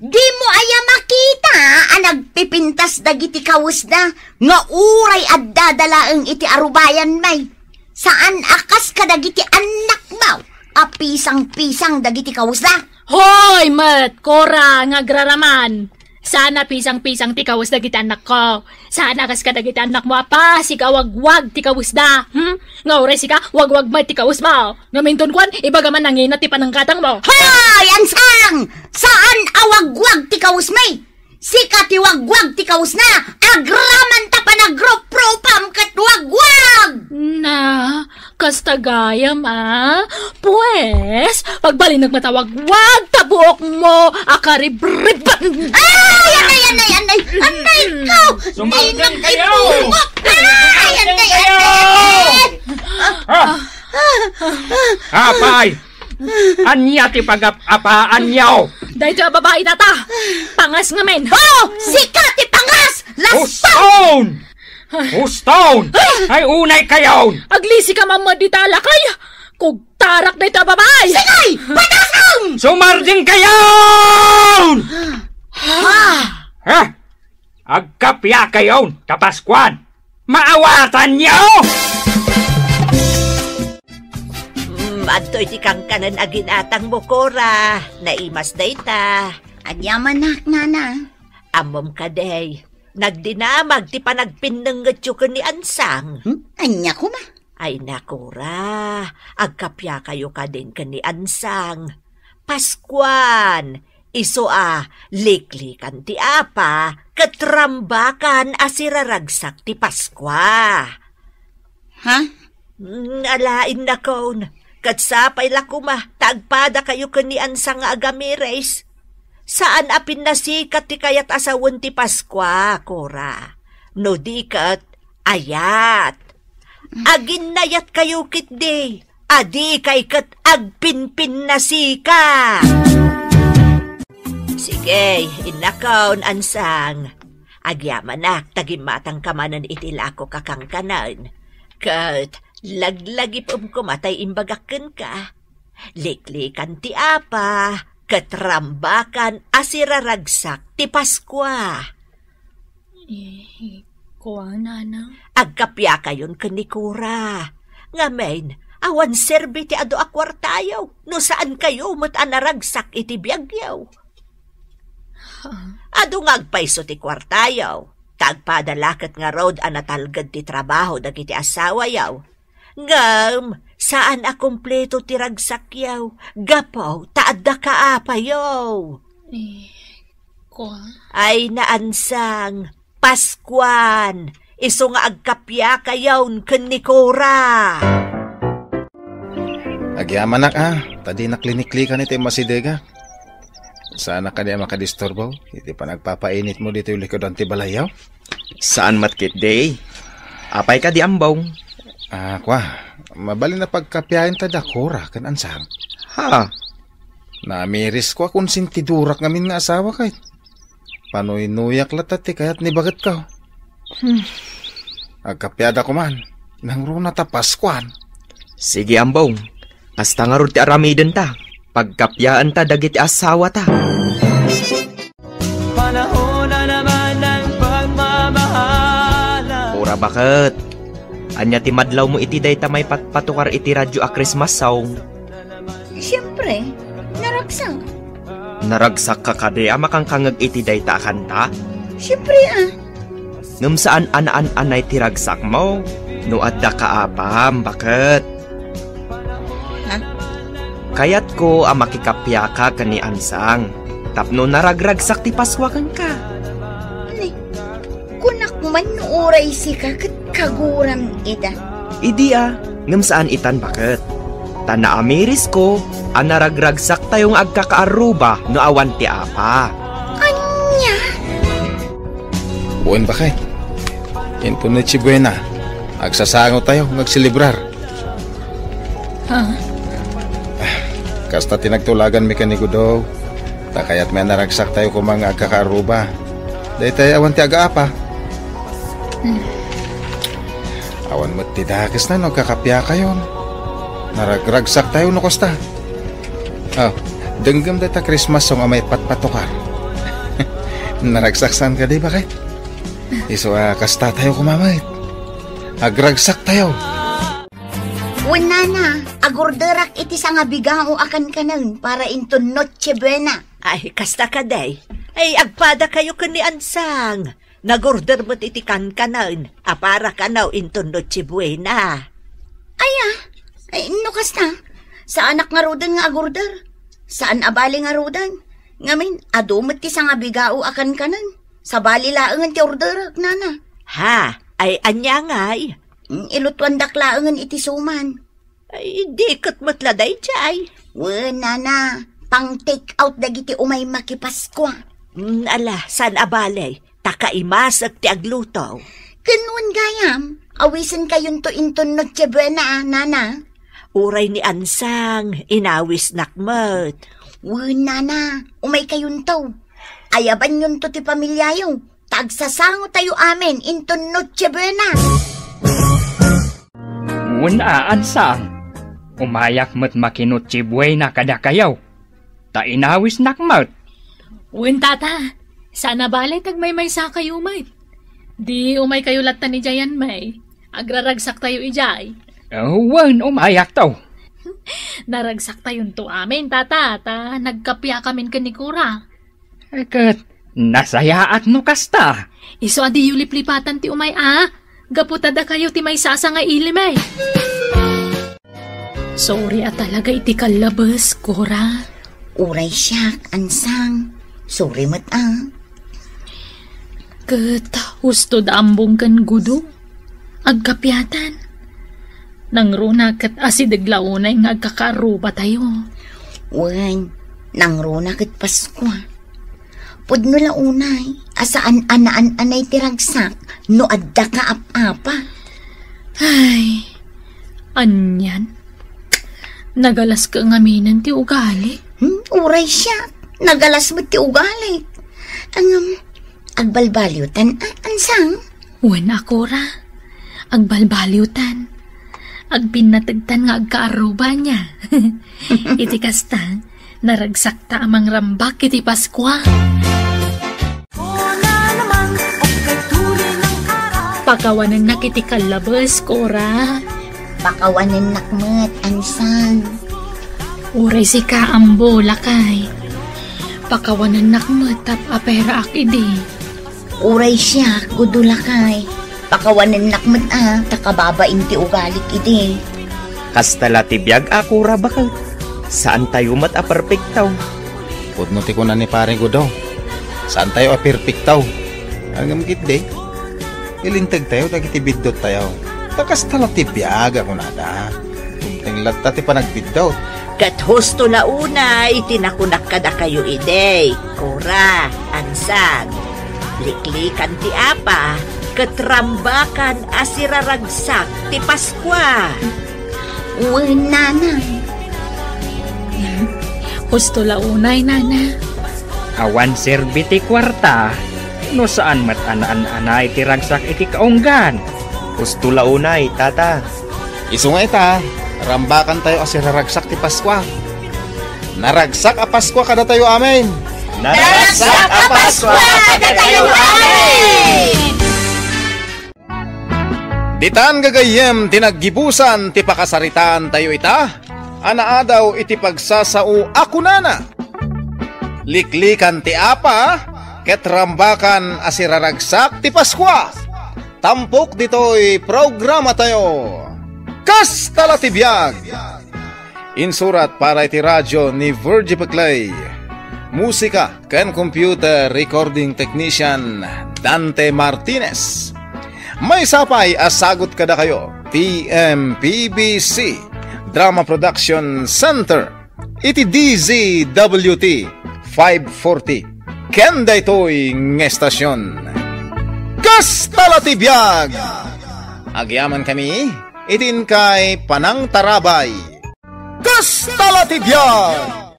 Dimo aya makita a nagpipintas dagiti kawesda nga uray addada laeng iti arubayan, may? Saan a kas kadagiti annakmo a pisang-pisang dagiti kawesda? Hoy met, Cora, nga agraraman! Saan a pisang-pisang ti kawes dagiti annakko. Saan a kas kadagiti annakmo a pasig a wagwag ti kawesda. Hmm? Nga uray sika, wagwag met ti kawesmo. Ngem inton kuan, ibaga man nangina ti panangkatangmo. Hoy, Ansang! Saan a wagwag ti kawesmi? Sika ti wagwag ti kawesna. Agraman ta panagruprupam ket wagwag! Na, kasta gayam, a? Pues, pagbalinek met a wagwag ta buokmo a karibriban. Ay, anay, anay, anay, anay, ikaw! Sumanggan kayo! Ay, anay, anay! Ah! Apay! Ania ti pagap-apaanyo? Daytoy a babai, tata! Pangas ngamin! Oh! Sika ti pangas! Lastan! Uston! Uston! Ay, unay kayon! Aglisi ka mamad dita, lakay! Kugtarak dayta a babai! Sigay! Patasan! Sumarding kayon! Ha? Ha? Agkapia kayon, ta Paskuan! Maawatanyo! Mm, adtoy ti kankanen a ginatangmo, Cora. Naimas dayta. Ania manak, nana? Ammom kadi, nagdinamag ti panagpinnengetyo ken ni Ansang. Hmm? Ania koma? Ay, Cora, agkapiakayo kadin ken ni Ansang. Paskuan, isu a liklikan ti apa, ket rambakan a siraragsak ti Paskua. Ha? Mm, alaen nakon. Ket sapay la koma, ta agpadakayo ken ni Ansang nga agamiris. Saan a pinnasikat ti kayat a sawen ti Paskua, Cora. No di ket, ayat. Aginnayat kayo ketdi, a dikay ket agpinpinnasika. Sige, innakon, Ansang. Agyamanak ta gimmatangka manen iti lakok a kankanen. Ket laglagipem koma tay imbagak kenka. Liklikan ti apa, ket rambakan a siraragsak ti Paskua. Eh, kua, nanang? Agkapiakayon ken ni Cora. Ngamin, awan serbi ti adu a kuartayo, no saan kayo met a naragsak iti biagyo. Ha? Adu nga agpayso ti kuartayo, ta agpada la ket ngarud a natalged ti trabaho dagiti asawayo. Ngem, saan a kompleto ti ragsakyo, gapu ta adda kaapayo. Eh, kua? Ay, Ansang, Paskuan, isu nga agkapiakayon ken ni Cora. Agyamanak a, ta dinak liniklikan iti masidega. Saanak kadi a makadisturbo iti panagpapainitmo ditoy likudan ti balayyo? Saan met ketdi. Apay kadi, Ambong? Ah, kua, mabalin a pagkapiaen ta da Cora ken Ansang. Ha? Namiris ko a konsentidorak ngamin nga asawa kay. Panuynuyak latta ti kayat ni bagetko. Hmm. Agkapiada koman, nangruna ta Paskuan. Sige, Ambong. Kasta ngarud ti aramidenta. Pagkapiaanta dagiti asawata. Panahon na naman ng pagmamahalan. Pura baket. Ania ti madlawmo iti dayta maipatpatukar iti radyo a Christmas song? Siempre, naragsak. Naragsakka kadi a makangkangeg iti dayta a kanta? Siempre, a. Ngem saan a naan-anay ti ragsakmo no addaka apam, baket? Ha? Kayatko a makikapiaka ken ni Ansang tapno naragragsak ti Paskua kenka. Ni, kunak man no uray sika ket kaguram ida. Idi a, ngem saan itan, baket? Ta naamirisko a naragragsaktayo nga agkakaarruba no awan ti apa. Ania? Wen, baket. Inton Noche Buena, agsasangotayo nga agselebrar. Ha? Kasta ti nagtulaganmi ken ni Gudo. Ta kayatmi a naragsaktayo koma nga agkakaarruba. Daytay awan ti agaapa. Hmm. Awan met ti dakesna no agkakapiakayon. Naragragsaktayo no kasta. Oh, denggem dayta Christmas song a maipatpatukar. Naragsaksan kadi, baket? Isu a kastatayo koma met. Agragsaktayo. Wen, nana, agorderak iti sangabigao a kankanen para inton Noche Buena. Ay, kasta kadi. Ay, agpadakayo ken ni Ansang. Nagorder met iti kankanen a para kano inton Noche Buena. Ay, a. Ay, no kasta, saanak ngaruden nga agorder. Saan a bale ngaruden. Ngamin, adu met ti sangabigao a kankanen. Sabali laengen ti orderek, nana. Ha? Ay, ania ngay? Mm, ilutuandak laengen iti suman. Ay, di ket met la daydiay. Wen, nana, pang-take out dagiti umay makipaskua. Mm, ala, saan a bale, ta kaimasek ti agluto. Ken wen gayam, awisenkayonto inton Noche Buena, a, nana? Uray ni Ansang, inawisnak met. Wen, nana, umaykayonto. Ayabanyonto ti pamiliayo. Tagsasangotayo amin inton Noche Buena. Wen a, Ansang, umayak met maki-Noche Buena kadakayo, ta inawisnak met. Wen, tata, saan a bale ta agmaymaysakayo met. Di umaykayo latta idiayen, may. Agraragsaktayo idiay. Oh, wen, umayakto. Naragsaktayon to amin, tata, ta nagkapiakamin ken ni Cora. Ket nasayaat no kasta. Isu a diyo liplipatan ti umay a, gapu ta dakayo ti maysa a sangaili, may. Sorry a talaga iti kallabes, Cora. Uray siak, Ansang. Sorry met a. Ket husto da Ambong ken Gudo. Agkapiatan. Nangruna ket asideg la unay nga agkakaarrubatayo. Wen, nangruna ket Paskua. Pudno la unay a saan a naan-anay ti ragsak no adda kaap-apa. Ay, anian? Nagalas ka ngaminen ti ugali? Hmm, uray siak. Nagalas met ti ugali. Ngem, agbalbaliwtan, a, Ansang? Wen a, Cora, agbalbaliwtan. Agpinnategtan nga agkaarruba nia. Iti kasta, naragsakta a mangrambak iti Paskua. Pakawanennak iti kallabes, Cora. Pakawanennak met, Ansang. Uray sika, Ambo, lakay. Pakawanennak met tapno aperaak idi. Uray siak, Gudo, lakay. Pakawanennak met a, ta kababain ti ugalik idi. Kasta la ti biag a, Cora, baket. Saantayo met a perpekto. Pudno ti kuna ni Pare Gudo. Saantayo a perpekto. Ngem ketdi, ilintegtayo dagiti bidduttayo. Ta kasta la ti biag a kunada. Dumteng latta ti panagbiddut. Ket husto la unay ti nakunak kadakayo idi, Cora, Ansang. Liklikan ti apa, ket rambakan a siraragsak ti Paskua. Wen, nanay. Husto la unay, nana. Awan serbi ti kuarta, no saan met a naan-anay ti ragsak iti kaunggan. Husto la unay, tata. Isu nga ita, rambakantayo a siraragsak ti Paskua. Naragsak a Paskua kadatayo amin! Naragsak a Paskua kadatayo amin! Ditan gagayyem ti naggibusan ti pakasaritaantayo ita. a naadaw iti pagsasao a kunana, "Liklikan ti apa, ket rambakan a siraragsak ti Paskua." Tampok ditoy programatayo, Kasta la ti Biag. Insurat para iti radio ni Virgie Peclay. Musika ken computer recording technician, Dante Martinez. Maysa pay a sagut kadakayo ti M P B C Drama Production Center iti D Z W T five forty. Ken daytoy nga estasion, Kasta la ti Biag. Agyamankami iti inkay panangtarabay. Kasta la ti Biag.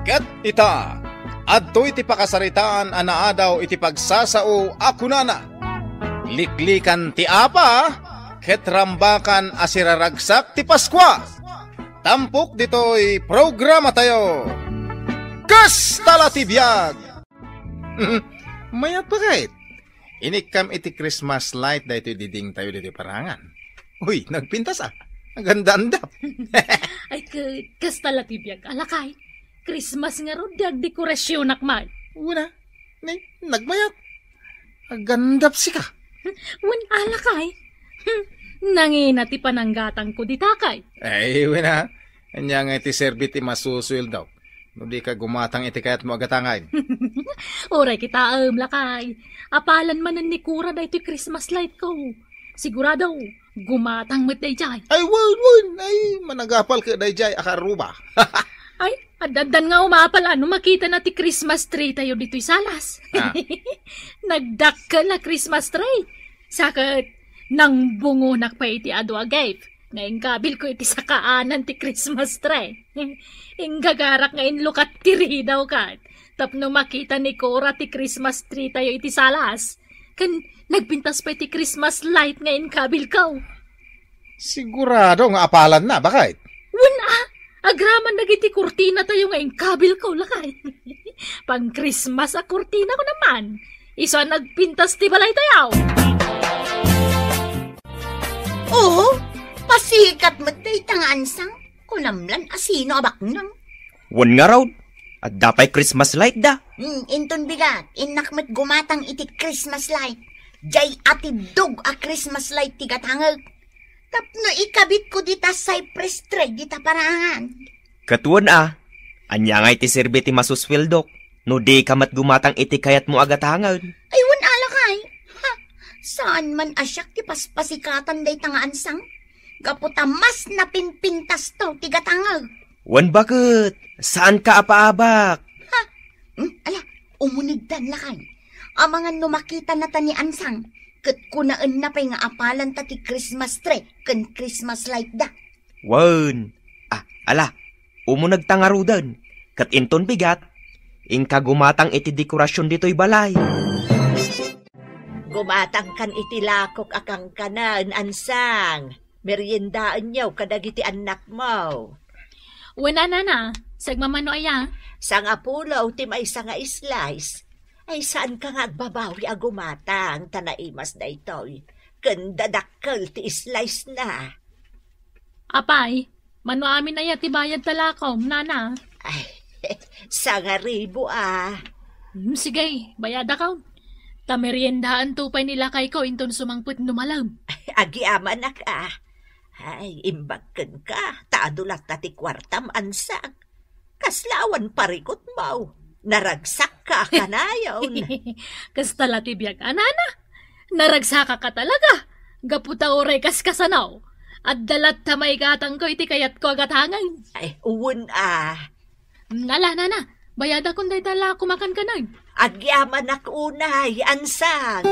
Ket ita, adtoy ti pakasaritaan a naadaw iti pagsasao a kunana, "Liklikan ti apa, ket rambakan a siraragsak ti Paskua." Tampok ditoy programatayo, Kasta la ti Biag. Mayat pa kayt? Inikkam iti Christmas light daytoy didingtayo ditoy parangan. Uy, nagpintas a. Aganda-andap. Ay, ka-, kasta la ti biag, a lakay. Christmas ngarud, di agdekorasionak man. Una, ni, nagmayat. Agandap sika. Wen, a lakay. Hmm, nangina ti pananggatangko dita kay. Ay, wen a. Ania nga iti serbi ti masusueldok no di ka gumatang iti kayatmo a gatangen? Uray kitaem, lakay. Apalan manen ni Kura daytoy Christmas light ko. Sigurado, gumatang met dayjay. Ay, wen, wen. Ay, managapal ket dayjay a karuba. Ay, addan nga umapal a no makitana ti Christmas tree tayo ditoy salas. Ah. Nagdakkel a Christmas tree. Sa ket, nangbungonak pay iti adu a gift nga inkabilko iti sakaanan ti Christmas tree. Inggagarak nga inlukat ti ridaw ket tapno makita ni Cora ti Christmas tree tayo iti salas. Ken nagpintas pay ti Christmas light nga inkabilko. Sigurado nga apalanna, baket? Wen a, agraman dagiti kurtina tayo nga inkabilko, lakay. Pang-Christmas a kurtina ko naman. Isu a nagpintas ti balay tayo. Oo, pasikat met dayta nga ansang. Kunam lan a sino a baknang. Wen ngarud, adda pay Christmas light da. Hmm, inton bigat, innak met gumatang iti Christmas light. Jay atiddog a Christmas light ti gatangek. Tapno ikabitko dita cypress tree dita parangan. Ket wen a, ania nga iti serbi ti masusweldok no di ka met gumatang iti kayatmo a gatangen? Ay, wen a lakay. Ha, saan man a siak ti paspasikatan dayta nga ansang? Gapu ta mas napinpintasto ti gatangek. Wen baket, saanka a paabak. Ha? Hmm? Ala, umunegdan lakay. Amangan no makitanata ni ansang, ket kunaenna pay nga apalanta ti Christmas tree ken Christmas light da. Wen. Ah, ala, umunegta ngaruden. Ket inton bigat, inka gumatang iti dekorasion ditoy balay. Gumatangkan iti lakok a kankanen, ansang. Meriendaenyo kadagiti annakmo. Wen a, nana, sagmamano aya? Sangapulo ti maysa nga slice. Ay, saanka nga agbabawi a gumatang, ta naimas daytoy. Ken dadakkel ti slice na. Apay, mano amin aya ti bayad ta lakom, nana? Ay, sangaribu a. Hmm, sige, bayadakon. Ta meriendaanto pay ni lakayko inton sumangpet no malem. Agyamanak a. Ay, imbag kenka, ta adu latta ti kuartam, ansang. Kasla awan parikutmo. Naragsakka a kanayon. Kasta la ti biag a, nana. Naragsakak a talaga. Gapu ta uray kaskasano, adda latta maigatangko iti kayatko a gatangen. Ay, wen a. Ala, nana, bayadakon dayta lakom a kankanen. Agyamanak unay, ansang.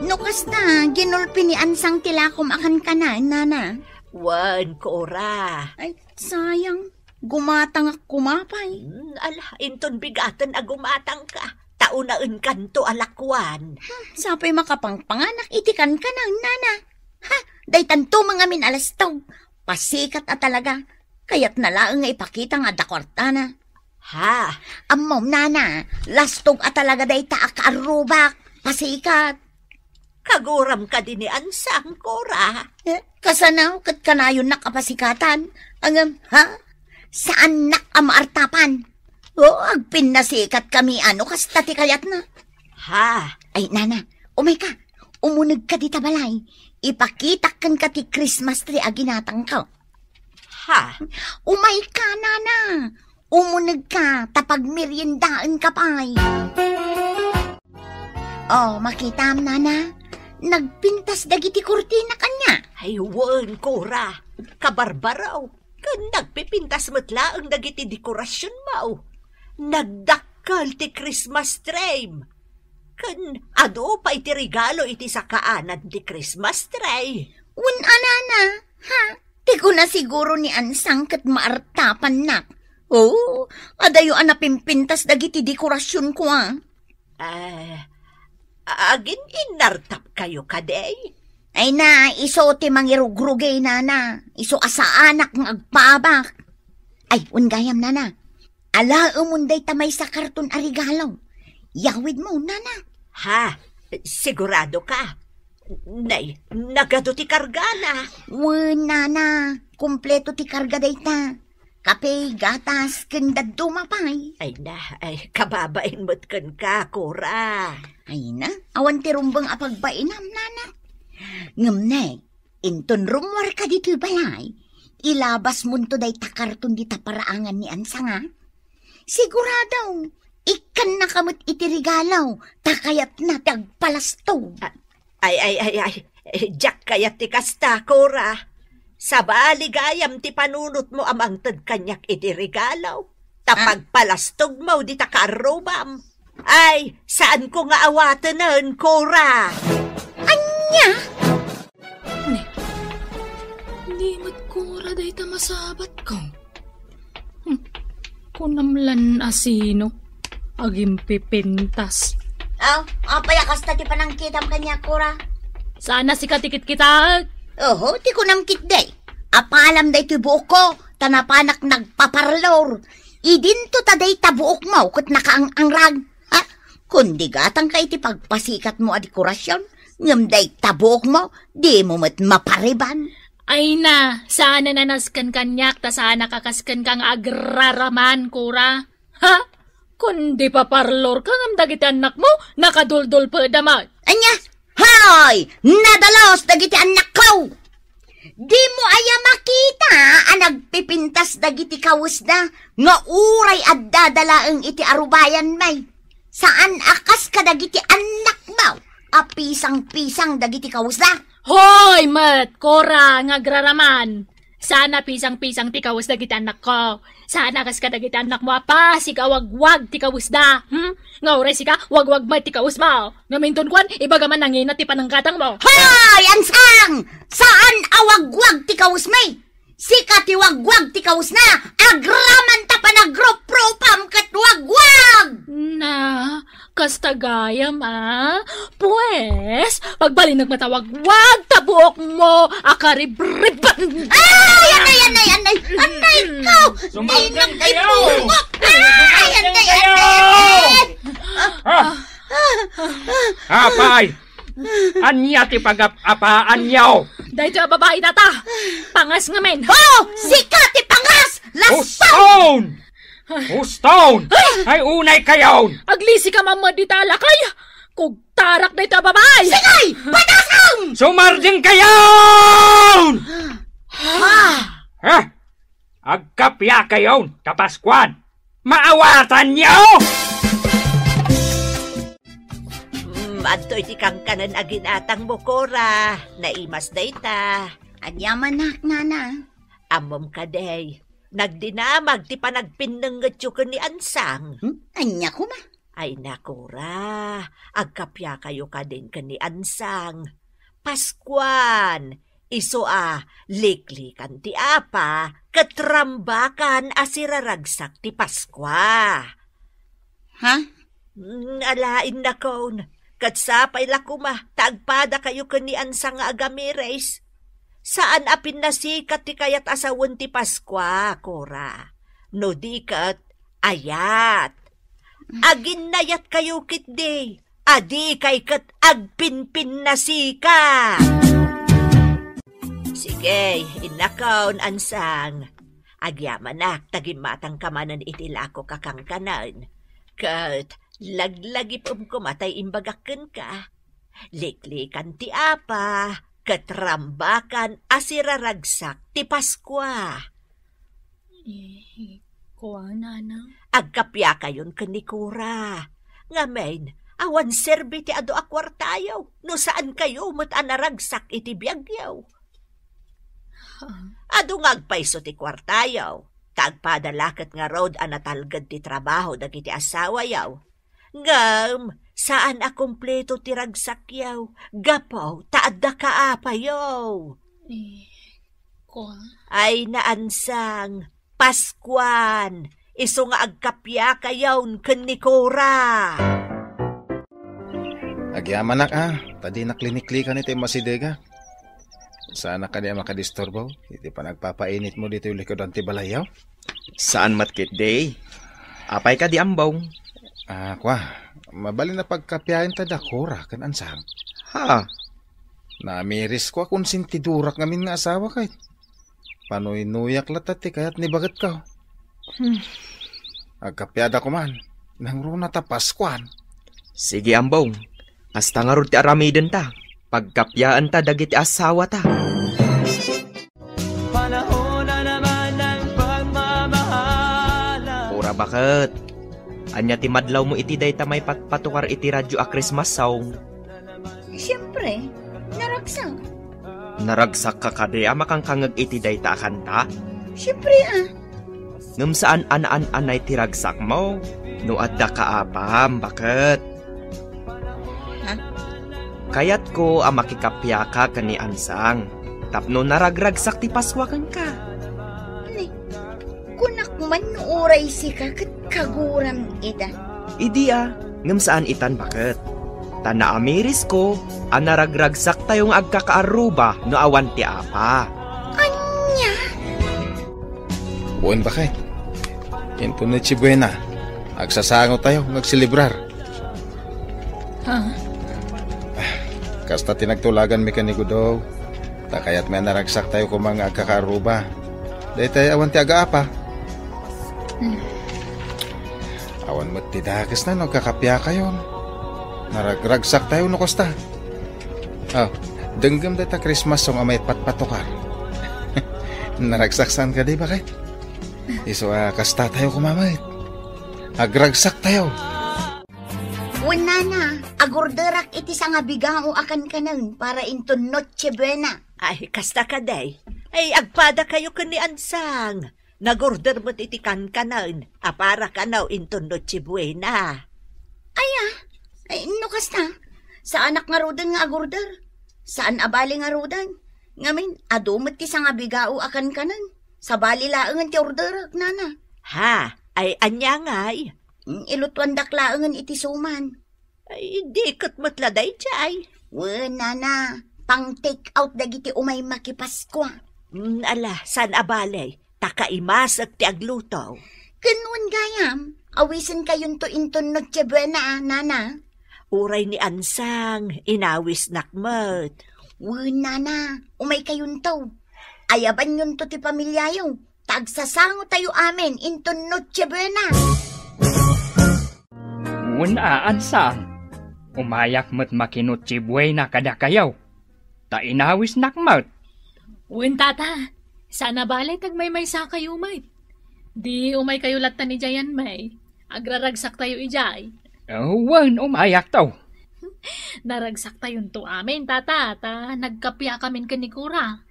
No kasta, ginulpi ni ansang ti lakom a kankanen, nana. Wen, Cora. Ay, sayang. Gumatangak koma pay. Hmm, ala, inton bigaten a gumatangka. Ta unaenkanto a lakuan. Hmm, sapay makapangpanganak iti kankanen, nana. Ha, daytanto mangamin a lastog. Pasikat a talaga. Kayatna laeng nga ipakita nga adda kuartana. Ha? Ammom, nana, lastog a talaga dayta a kaarrubak. Pasikat. Kaguram kadi ni Ansang, Cora? Eh, kasano ket kanayonnak a pasikatan? Ngem, ha? Saannak a maartapan. O, agpinnasikat kami, ano, kasta ti kayatna. Ha? Ay, nana, umayka. Umunegka dita balay. Ipakitak kenka ti Christmas tree a ginatangko. Ha? Umayka, nana. Umunegka, ta pagmeriendaenka pay. O, makitam, nana. Nagpintas dagiti kurtina kaniak. Ay, wen, Cora. Kabarbaro. Ken nagpipintas met laeng dagiti dekorasionmo. Nagdakkel ti Christmas tree. Ken adu pay ti regalo iti sakaanan ti Christmas tree. Wen a, nana, ha? Ti kuna siguro ni Ansang ket maartapannak. O, adayo a napimpintas dagiti dekorasionko, a. Eh, agin-innartapkayo kadi? Ay na, isu ti mangirugrugay, nana. Isu a saanak nga agpaabak. Ay, wen gayam, nana. Alaemon dayta maysa karton a regalo. Yawidmo, nana. Ha? Sigurado ka? Nay, nagadu ti kargana. Wen, nana. Kompleto ti karga dayta. Kape, gatas, ken dadduma pay. Ay na, ay, kababain met kenka, Cora. Ay na, awan ti rumbeng a pagbainam, nana. Ngem ne, inton rummuarka ditoy balay, ilabasmonto dayta karton dita paraangan ni Ansang, a. Sigurado, ikkannaka met iti regalo, ta kayatna ti agpalastog. A-, ay, ay, ay, ay, eh, diak kayat ti kasta, Cora. Sabali gayam ti panunotmo a mangted kaniak iti regalo. Ta, a, pagpalastogmo dita kaarrubam. Ay, saanko nga awatenen, Cora. Ania? Ne, di met Cora dayta masabatko. Hmm, kunam lan a sino agimpipintas. Aw, apay a kasta ti panangkitam kaniak, Cora? Saan a sika ti kitkitaek? Oho, ti kunam ketdi. Apalam daytoy buokko, ta napanak nagpaparlor. Idinto ta dayta buokmo ket nakaang-angrag. Ha? Kundi gatangka iti pagpasikatmo a dekorasion, ngem dayta buokmo, dimo met mapariban. Ay na, saan a nasken kaniak, ta saan a kakaskenka nga agraraman, Cora. Ha? Kundi paparlorka ngem dagiti annakmo, nakaduldulpeda met. Ania? Hoy! Nadalus dagiti annakko! Dimo aya makita a nagpipintas dagiti kawesda nga uray addada laeng iti arubayanmi? Saan a kas kadagiti annakmo a pisang-pisang dagiti kawesda? Hoy met, Cora, nga agraraman! Saan a pisang-pisang ti kawes dagiti annakko. Saan a kas kadagiti annakmo a pasigawagwag ti kawesda. Hmm? Nga uray sika, wagwag met ti kawesmo. Ngem inton kuan, ibaga man nangina ti panangkatangmo. Hoy, Ansang! Saan a wagwag ti kawesmi? Sika ti wagwag ti kawesna. Agraman ta panagruprupam ket wagwag! Na, kasta gayam, a? Pues, pagbalinek met a wagwag ta buokmo a karibriban. Ay, anay, anay, anay, anay ko! Sumardeng kayo! Ay, anay, anay, anay! Ah! Apay! Ania ti pagap-apaanyo? Daytoy a babai dayta. Pangas ngamin. Oh, sika ti pangas! Laspag! Uston! Uston! Ay! Ay, unay kayon! Aglisika mamad dita, lakay! Kugtarak dayta a babai! Sige! Padasam! Sumardeng kayon! Ha? Ha? Agkappia kayon, ta Paskuan! Maawatanyo! Mm, adtoy ti kankanen a ginatangmo, Cora. Naimas dayta. Ania manak, nana? Ammom kadi, nagdinamag ti panagpinnengetyo ken ni Ansang. Hmm? Ania koma? Ay, Cora, agkappiakayo kadin ken ni Ansang. Paskuan, isu a liklikan ti apa, ket rambakan a siraragsak ti Paskua. Ha? Mm, alaen nakon, ket sapay la koma ta agpadakayo ken ni Ansang nga agamiris. Saan a pinnasikat ti kayat a sawen ti Paskua, Cora. No di ket, ayat. Aginnayatkayo ketdi. a dikay ket agpinpinnasika. Sige, innakon, Ansang. Agyamanak ta gimmatangka manen iti lakok a kankanen. Ket laglagipem koma tay imbagak kenka. Liklikan ti apa, ket rambakan a siraragsak ti Paskua. Eh, kua, Nanang? Agkapiakayon ken ni Cora. Ngamin, awan serbi ti adu a kuartayo, no saankayo met a naragsak iti biagyo. Ha? Adu nga agpayso ti kuartayo, ta agpada la ket ngarud a natalged ti trabaho dagiti asawayo. Ngem, saan a kompleto ti ragsakyo, gapu ta adda kaapayo. Eh, kua? Ay, Ansang, Paskuan, isu nga agkapiakayon ken ni Cora. Agyamanak a, ta dinak liniklikan iti masidega. Saanak kadi a makadisturbo iti panagpapainitmo ditoy likudan ti balayyo? Saan met ketdi. Apay kadi, Ambong? Ah, kua, mabalin a pagkapiaen ta da Cora ken Ansang. Ha? Naamirisko a konsentidorak ngamin nga asawa ket panuynuyak latta ti kayat ni baketko. Hmm. Agkapiada koman, nangruna ta Paskuan. Sige, Ambong. Kasta ngarud ti aramidenta. Pagkapiaenta dagiti asawata. Panahon na naman ng pagmamahala. Cora, baket? Ania ti madlawmo iti dayta maipatpatukar iti radyo a Christmas song? Siyempre, naragsak. Naragsakka kadi a makankangeg iti dayta a kanta? Siyempre, ah. Ngem saan a naan-anay ti ragsakmo no adda kaapam, baket? Ha? Kayatko a makikapiaka ken ni Ansang tapno naragragsak ti Paskua kenka. Ni, kunak man no uray sika ket kaguram ida. Idi a, ngem saan itan, baket? Ta naamirisko a naragragsaktayo nga agkakaarruba no awan ti apa. Ania? Wen, baket. Inton Noche Buena, agsasangotayo nga agselebrar. Ha? Kasta ti nagtulaganmi ken ni Gudo, ta kayatmi a naragsaktayo koma nga agkakaarruba. Daytay awan ti agaapa. Hmm. Awan met ti dakesna no agkakapiakayon. Naragragsaktayo no kasta. Oh, denggem dayta Christmas song a maipatpatukar. Naragsak saan kadi, baket? Isu a kastatayo koma met. Agragsaktayo. Wen, nana, agorderak iti sangabigao a kankanen para inton Noche Buena. Ay, kasta kadi. Ay, agpadakayo ken ni Ansang. Nagorder met iti kankanen a para kano inton Noche Buena. Aya, ay, no kasta, saanak ngaruden nga agorder. Saan a bali ngaruden. Ngamin, adu met ti sangabigao a kankanen. Sabali laengen ti orderek, nana. Ha? Ay, ania ngay? Mm, ilutuandak laengen iti suman. Ay, di ket met la daydiay. Wen, nana, pang-take out dagiti umay makipaskua. Mm, ala, saan a bali, ta kaimasek ti agluto. Ken wen gayam, awisenkayonto inton Noche Buena, nana. Uray ni Ansang, inawisnak met. Wen, nana, umaykayonto. Ayabanyonto ti pamiliayo. Tagsasangotayo amin inton Noche Buena. Wen a, Ansang, umayak met maki-Noche Buena kadakayo, ta inawisnak met. Wen, tata, saan a bali ta agmaymaysakayo met. Di umaykayo latta idiayen, may. Agraragsaktayo idiay. Oh, wen, umayakto. Naragsaktayonto amin, tata, ta nagkapiakamin ken ni Cora.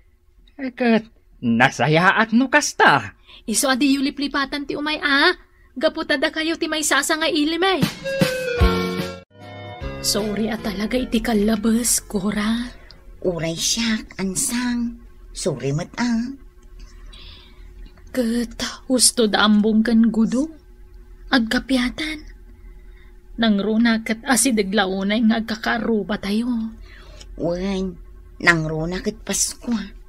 Ket nasayaat no kasta. Isu a diyo liplipatan ti umay a, gapu ta dakayo ti maysasanga ilim, eh. Sorry a talaga iti kallabes, Cora. Uray siak, Ansang. Sorry met a. Ket husto da Ambong ken Gudo. Agkapiatan. Nangruna ket asideg la unay nga agkakaarrubatayo. Wen, nangruna ket Paskua.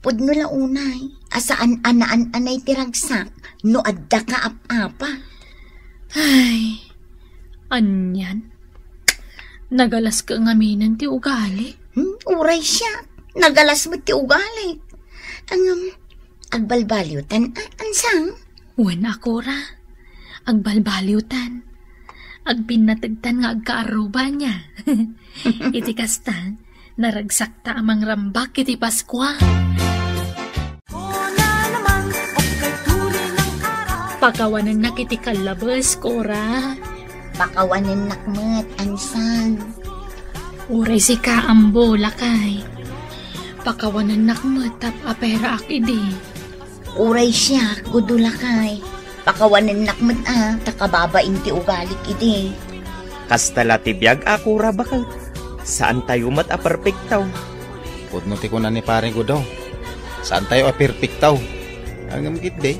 Pudno la unay a saan a naan-anay ti ragsak no adda kaap-apa. Ay, anian? Nagalas ka ngaminen ti ugali? Hmm, uray siak. Nagalas met ti ugali. Ngem, agbalbaliwtan, a-, ansang? Wen a, Cora. Agbalbaliwtan. Agpinnategtan nga agkaarruba nia. Iti kasta, naragsakta a mangrambak iti Paskua. Pakawanennak iti kallabes, Cora. Pakawanennak met, ansang. Uray sika ammo, lakay. Pakawanennak met tapno aperaak idi. Uray siak, gudo, lakay. Pakawanennak met a, ta kababain ti ugalik idi. Kasta la ti biag a, Cora, baket. Saantayo met a perpekto. Pudno ti kuna ni Pare Gudo. Saantayo a perpekto. Ngem ketdi,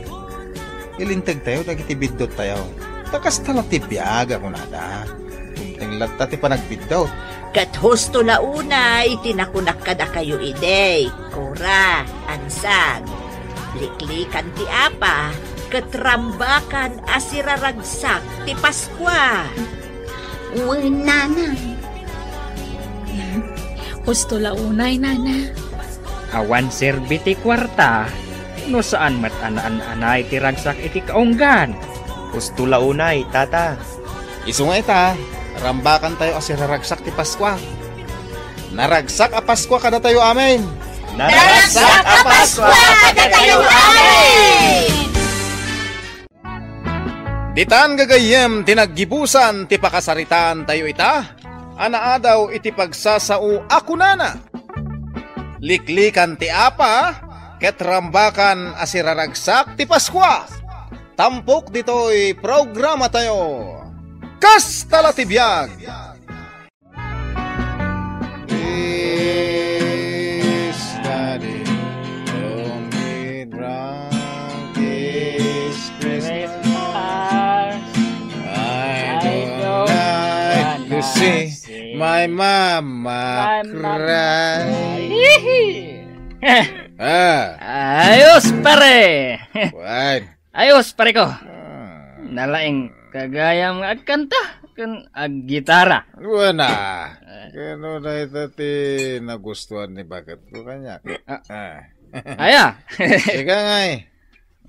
ilintegtayo dagiti bidduttayo. Ta kasta la ti biag a kunada. Dumteng latta ti panagbiddut. Ket husto la unay ti nakunak kadakayo idi, Cora, ansang. Liklikan ti apa, ket rambakan a siraragsak ti Paskua. Wen, nanay. Husto la unay, nana. Awan serbi ti kuarta, no saan met a naan-anay ti ragsak iti kaunggan. Husto la unay, tata. Isu nga ita, rambakantayo a siraragsak ti Paskua. Naragsak a Paskua kadatayo amin! Naragsak a Paskua kadatayo amin! Ditan gagayyem ti naggibusan ti pakasaritaantayo ita, a naadaw iti pagsasao a kunana, Liklikan ti apa, ket rambakan a siraragsak ti Paskua. Tampok ditoy programatayo. Kasta la ti biag! This study don't be drunk this Christmas. I don't like to see my mama cry. Ah. Ayos, pare. Wen. Ayos, pare ko. Ah. Nalaing ka gayam nga agkanta ken aggitara. Wen a. Ket no dayta ti nagustuan ni baketko kaniak. Ah. Ah. Aya. Ika ngay.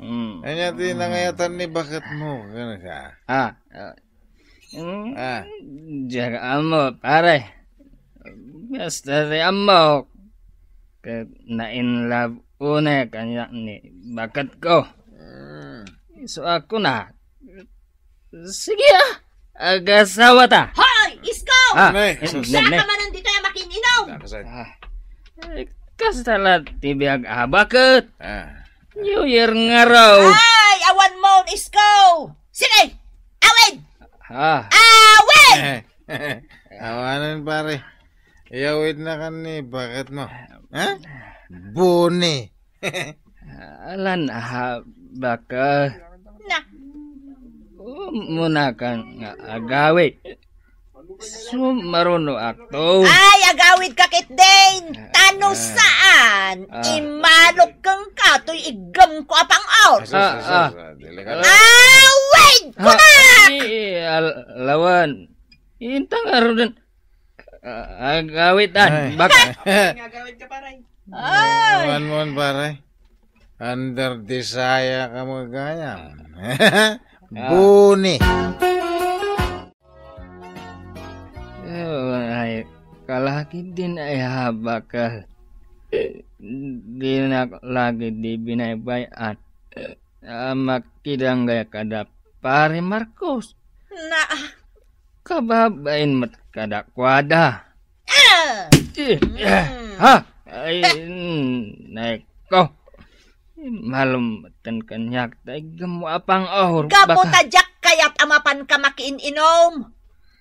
Mm. Ania ti nangayatan ni baketmo kenka? Ah. Ah. Mm, ah. Diak ammo, pare. Basta ti ammok, ket na-in love unay kaniak ni baketko. Mm. Isu a kuna, sige a, agasawata. Hoy, Isko! Ah, ne, ne, ne. Saan ka manen ditoy a makin-inom? Ah, eh, kasta la ti biag a baket. Ah. New Year ngarud. Ay, awan mo, Isko! Sige! Awid! Ah. Awid! Awanen, pare. Iyawidna kan ni baketmo. Ha? Buni. Alan, ah, baket. Na. Umuna kan nga agawid. Sumaruno akto. Ay, agawid ka ketdin. Tano saan? Ah. Imanok kenka toy iggemko a pang-or. Ah, ah. Awid! Ah, kunak! Ay, al-, lawan. Inta ngaruden. Ah, agawid an. Ay. Bak- Agawid ka, pare. Ay. Wan mo, pare. Under desire ka mo gayam. Ah. Buni. Ay, kalaki din ay habakal. Dinak lagi di binaybay-an. Ah, makidanggay kada Pare Marcos. Na. Kababain met kadakuada. Ah! Eh, mm. Ha? Ay, mm, nay ko. Malumeten kaniak, ta iggemmo a pang-or. Gapu ta diak kayat a mapanka makiin-inom.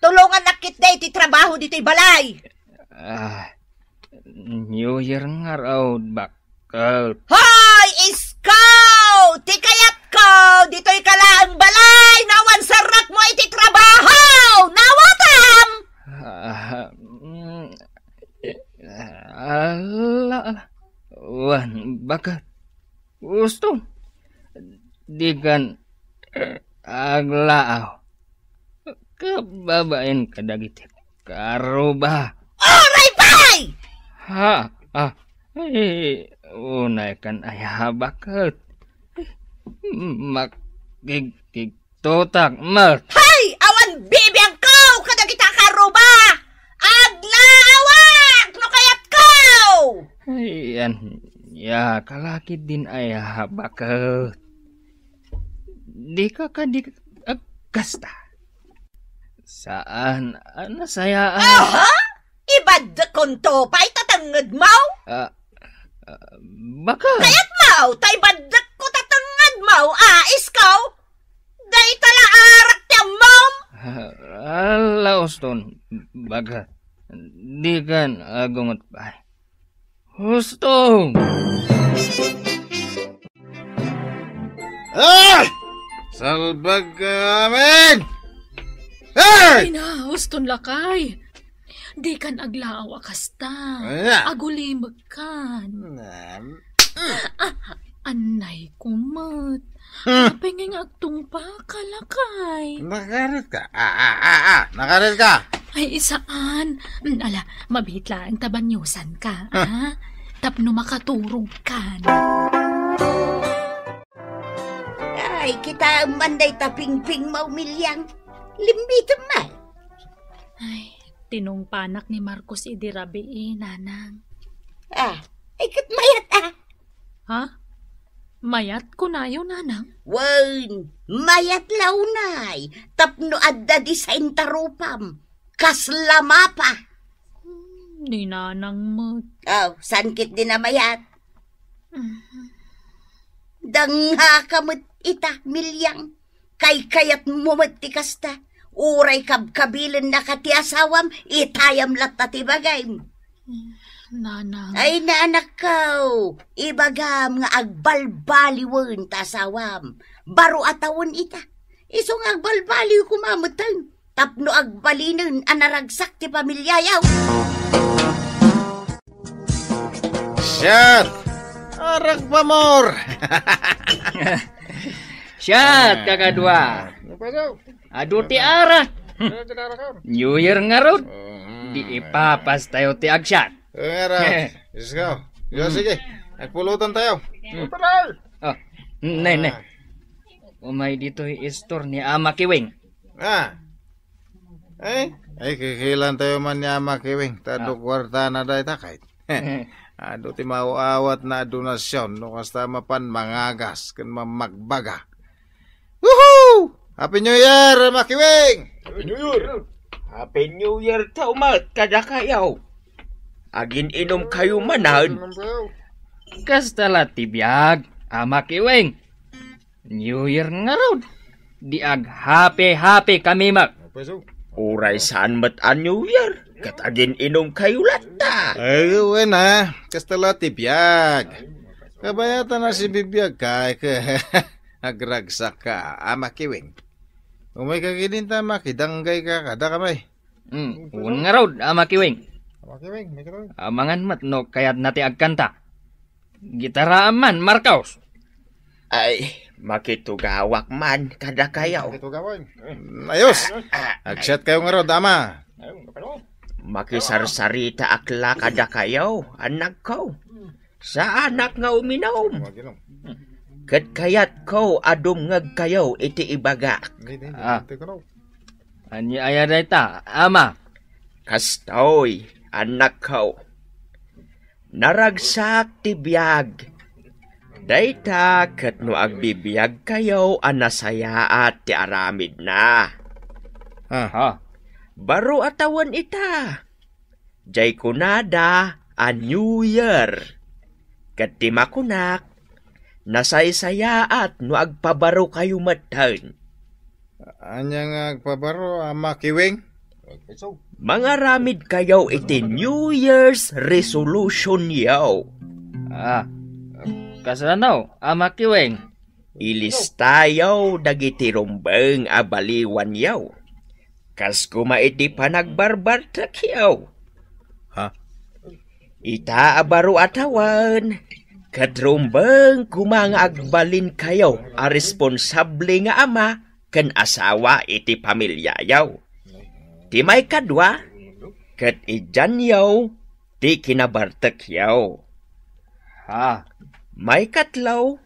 Tulongannak ketdi ti trabaho ditoy balay. Ah, New Year ngarud, bak-, Ket hoy, Isko! Ti kayatko, ditoy ka laeng balay, no awan serrekmo iti trabaho! Nawatam! Ah, mm, ala, ala. Wen, baket. Gusto. Dikan aglaaw. Kababain kadagiti Karuba. Uray pay! Ha? Ah, ay, unay kan aya baket. Makigkigtotak met. Hay! Awan bibiangko kadagita karuba! Aglaawak no kayatko! Ay, ania kalakid din aya baket. Dika kadi agkasta. Saan a nasayaat. Aha? Ibaddekkonto pay ta tengngedmo? Ah, ah, baka. Kayatmo ta ibaddekko ta tengngedmo, a, isko? Dayta la arak ti ammom? Ah, ala, Uston, baka. Dikan agunget pay. Husto! Ah! Salbag ka amin! Hey! Ay na, Uston lakay. Dikan aglaaw a kasta. Ay na. Agulimekkan. Nam- Ah, anay kumet. Hmm. Apay ngay nga agtungpaka, lakay? Nakarit ka? Ah, ah, ah, ah. Nakarit ka? Ay, isaan. Mm, ala, mabiit laeng ta baniosanka, ah? Tapno makaturogkan. Ay, kitaem man dayta pingpingmo, Milyang. Limbitem man. Ay, tinungpanak ni Marcos idi rabii, nanang. Ah, ay, ket mayat, ah. Ha? Mayat kunayo, nanang? Wen, mayat la unay, tapno adda disainta rupam. Kasla mapa. Hmm, ni nanang met. Oh, saan ketdi a mayat? Mhm. Dangngaka met ita, Milyang. Kaykayatmo met ti kasta. Uray kabkabilennaka ti asawam, itayam latta ti bagim. Nanang. Ay, naanakko, ibagam nga agbalbaliwen ta asawam. Baro a tawen ita. Isu nga agbalbaliw koma metten, tapno agbalinen a naragsak ti pamiliayo. Siat! Arak pamor! Siat, kakadua. Ano pa daw? Adu ti ara. Ano ti ara ka? New Year ngarud. Mm. Di ipapas tayo ti agsiat. Eh, ngarud. Eh. Diyos ko. Yo, Mm. sige. Agpulutan tayo. Mm. Ano pa daw? Oh, nay, nay. Ah. Umay ditoy istor ni Ama Kiwing. Ah. Eh? Ay, kikilan tayo man ni Ama Kiwing. Ta adu Ah. kuartana dayta kayat. Eh. Adu ti maawatna a donasyon no kasta mapan mangagas ken mamagbaga. Woohoo! Happy New Year, Ama Kiwing! Happy New Year! Happy New Year tayo met kadakayo. Agin-inom kayo manen. Kasta la ti biag, Ama Kiwing. New Year ngarud. Di ag-happy-happy kami met. Uray saan met a New Year, ket agin-inom kayo latta. Ay, wen a, kasta la ti biag. Kabayatan a sibibiag ka, ke-, agragsak ka, Ama Kiwing. Umay ka ket inta, Ama, ket danggay ka, kada ka may. Mm, wen ngarud, Ama Kiwing. Ama Kiwing, may ka. Amangan met no kayatna ti agkanta. Gitaraam man, Marcos. Ay, makitugawak man kadakayo. Makitugawak. Ayos. Ah, ah, Agsiat kayo ngarud, Ama. Makisarsaritaak la kadakayo, annakko. Saanak nga uminom. Ket kayatko a dumngegkayo iti ibagak. Ah. Ania aya dayta, Ama? Kastoy, annakko. Naragsak ti biag. Dayta ket no agbibiagkayo a nasayaat ti aramidna. Ah. Ha? Baro a tawen ita. Jay kunada a New Year. Ket ti makunak, nasaysayaat no agpabarokayo metten. Ania nga agpabaro, Ama Kiwing? Mangaramidkayo iti New Year's resolutionyo. Ah, kasano, Ama Kiwing? Ilistayo dagiti rumbeng a baliwanyo. Kas koma iti panagbarbartekyo. Ha? Ita a baro a tawen, ket rumbeng koma nga agbalinkayo a responsable nga ama ken asawa iti pamiliayo. Ti maikadua, ket idianyo ti kinabartekyo. Ha? Maikatlo,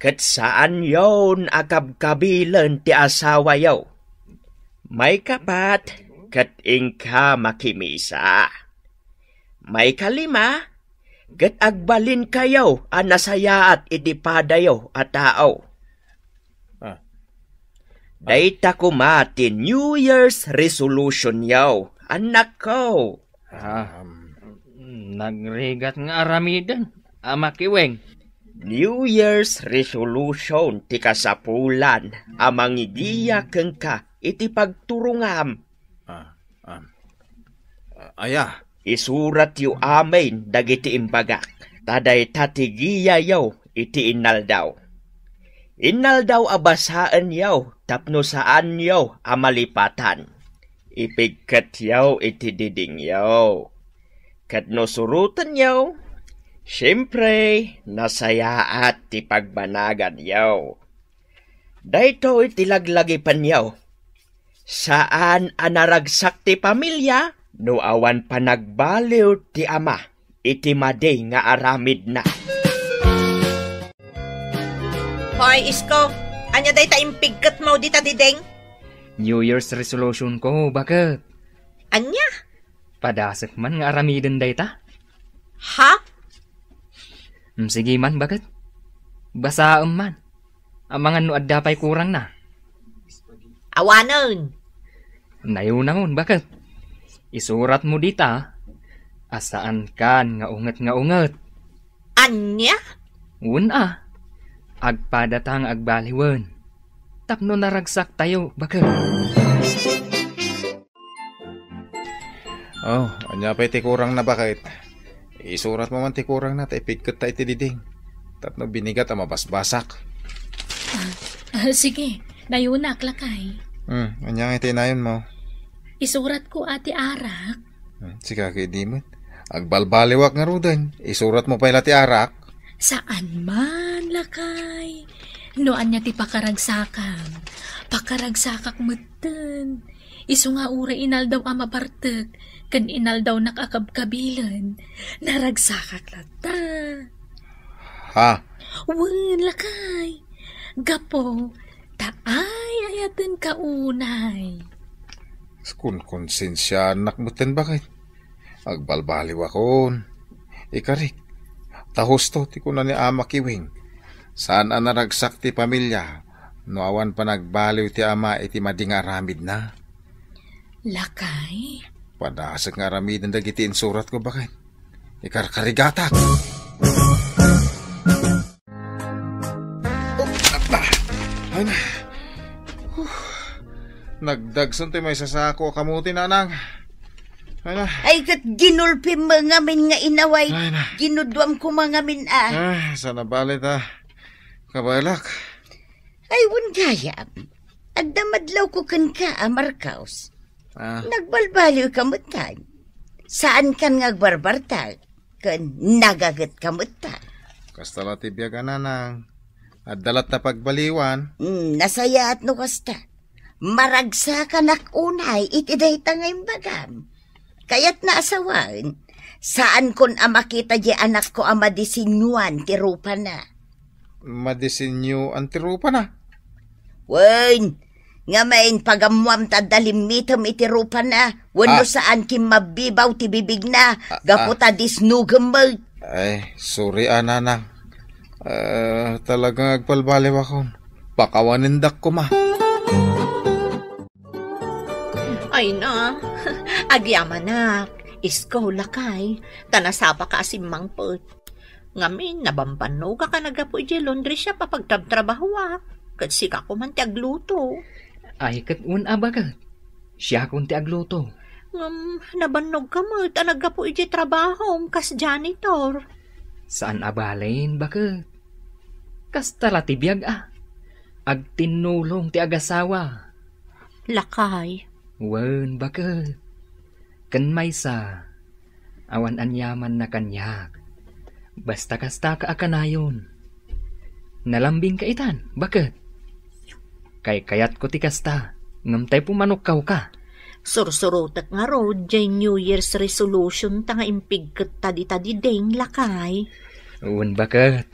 ket saanyon a kabkabilen ti asawayo. Maikapat, ket inka makimisa. Maikalima, ket agbalinkayo a nasayaat iti padayo a tao. Ah. Dayta koma ti New Year's resolution-yo, annakko. Ah, nagrigat nga aramiden, Ama Kiweng. New Year's resolution ti kasapulan a mangigiya kenka iti pagturongam. Ah, ah. Ah, aya? Isuratyo amin dagiti imbagak, ta dayta ti giyayo iti innaldaw. Innaldaw a basaenyo tapno saanyo a malipatan. Ipigketyo iti didingyo. Ket no surotenyo, siempre, nasayaat ti pagbanaganyo. Daytoy ti laglagipenyo. Saan a naragsak ti pamilia no awan panagbaliw ti ama iti madi nga aramidna. Hoy, Isko, ania dayta impigketmo dita diding? New Year's resolution ko, baket. Ania? Padasek man nga aramiden dayta. Ha? Mm, sige man, baket. Basaem man. Amangan no adda pay kurangna. Awanen. Nayunangon, baket. Isuratmo dita a saankan nga unget nga unget. Ania? Wen a. Agpadata nga agbaliwen. Tapno naragsaktayo, baket. Oh, ania pay ti kurangna, baket? Isuratmo man ti kurangna ta ipigketta iti diding. Tapno binigat a mabasbasak. Ah, ah, sige, nayunak, lakay. Hmm, ania nga iti inayonmo? Isuratko a ti arak. Hmm, sika ket idi met. Agbalbaliwak ngaruden. Isuratmo pay la ti arak. Saan man, lakay. No ania ti pakaragsakam, pakaragsakak metten. Isu nga uray inaldaw a mabartek ken inaldawnak a kabkabilen, naragsakak latta. Ha? Wen, lakay. Gapu ta ay-ayatenka unay. Kunkonsensianak metten, baket. Agbalbaliwakon. Ikarik, ta husto ti kuna ni Ama Kiwing. Saan a naragsak ti pamilia no awan panagbaliw ti ama iti madi nga aramidna. Lakay? Padasek nga aramiden dagiti insuratko, baket. Ikarkarigatak. Oh, apa. Ay na. Huh. Nagdagsen ti maisasako a kamuti, nanang. Ay na. Ay, ket ginulpim ngamin nga inaway. Ay na. Ginuduam koma ngamin a. Ah, sana bali ta. Kabalak. Ay, wen gayam. Adda madlawko kenka a Marcos. Ah. Nagbalbaliwka metten. Saankan nga agbarbartag, ken nagagetka metten. Kasta la ti biag a nanang. Adda latta pagbaliwan. Hmm, nasayaat no kasta. Maragsakanak unay iti dayta nga imbagam. Kayatna a sawen, saankon a makita diay anakko a madisenyoan ti rupana. Madisenyoan ti rupana? Wen, ngamin, pagammoam ta adda limmitem iti rupana, wenno Ah. saan kimmabbibaw ti bibigna, Ah, gapu ah. ta disnogem met. Ay, sorry a, nanang. Ah, talagang agbalbaliwakon. Pakawanendak koma. Ay na, agyamanak, Isko, lakay, ta nasapaka a simmangpet. Ngamin, nabambannogak a naggapu idiay laundry shop a pagtrabtrabahoak, ket sika koman ti agluto. Ay, ket wen a, baket. Siakon ti agluto. Ngem, nabannogka met a naggapu idiay trabahom kas janitor. Saan a balen, baket. Kasta la ti biag a. Agtinnulong ti agasawa. Lakay. Wen, baket. Ken maysa, awan aniamanna kaniak. Basta kastaka a kanayon. Nalambingka itan, baket. Kaykayatko ti kasta, ngem tay pumanukkawka. Sursurotek ngarud jay New Year's resolution ta nga impigketta dita diding, lakay. Wen, baket.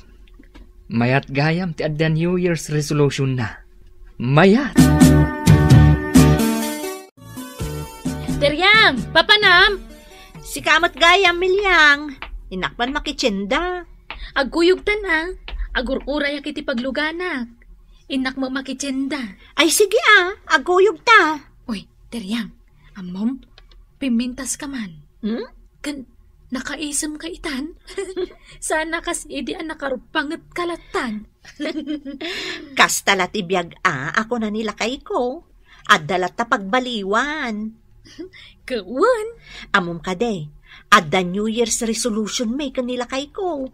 Mayat gayam ti adda New Year's resolution na. Mayat! Deriang, papanam! Sika met gayam, Miliang. Innak man makitienda. Agkuyogtan a. Agur-urayak iti pagluganak. Innak met makitienda. Ay, sige a. Agkuyogta. Uy, Deriang, ammom, pimmintas ka man. Hmm? Ken, nakaisem ka itan? Sana kas idi a nakarupanget ka lattan. Kasta la ti biag a, a kuna ni lakayko. Adda latta pagbaliwan. Ket wen? Ammom kadi, adda New Year's resolution mi ken ni lakayko.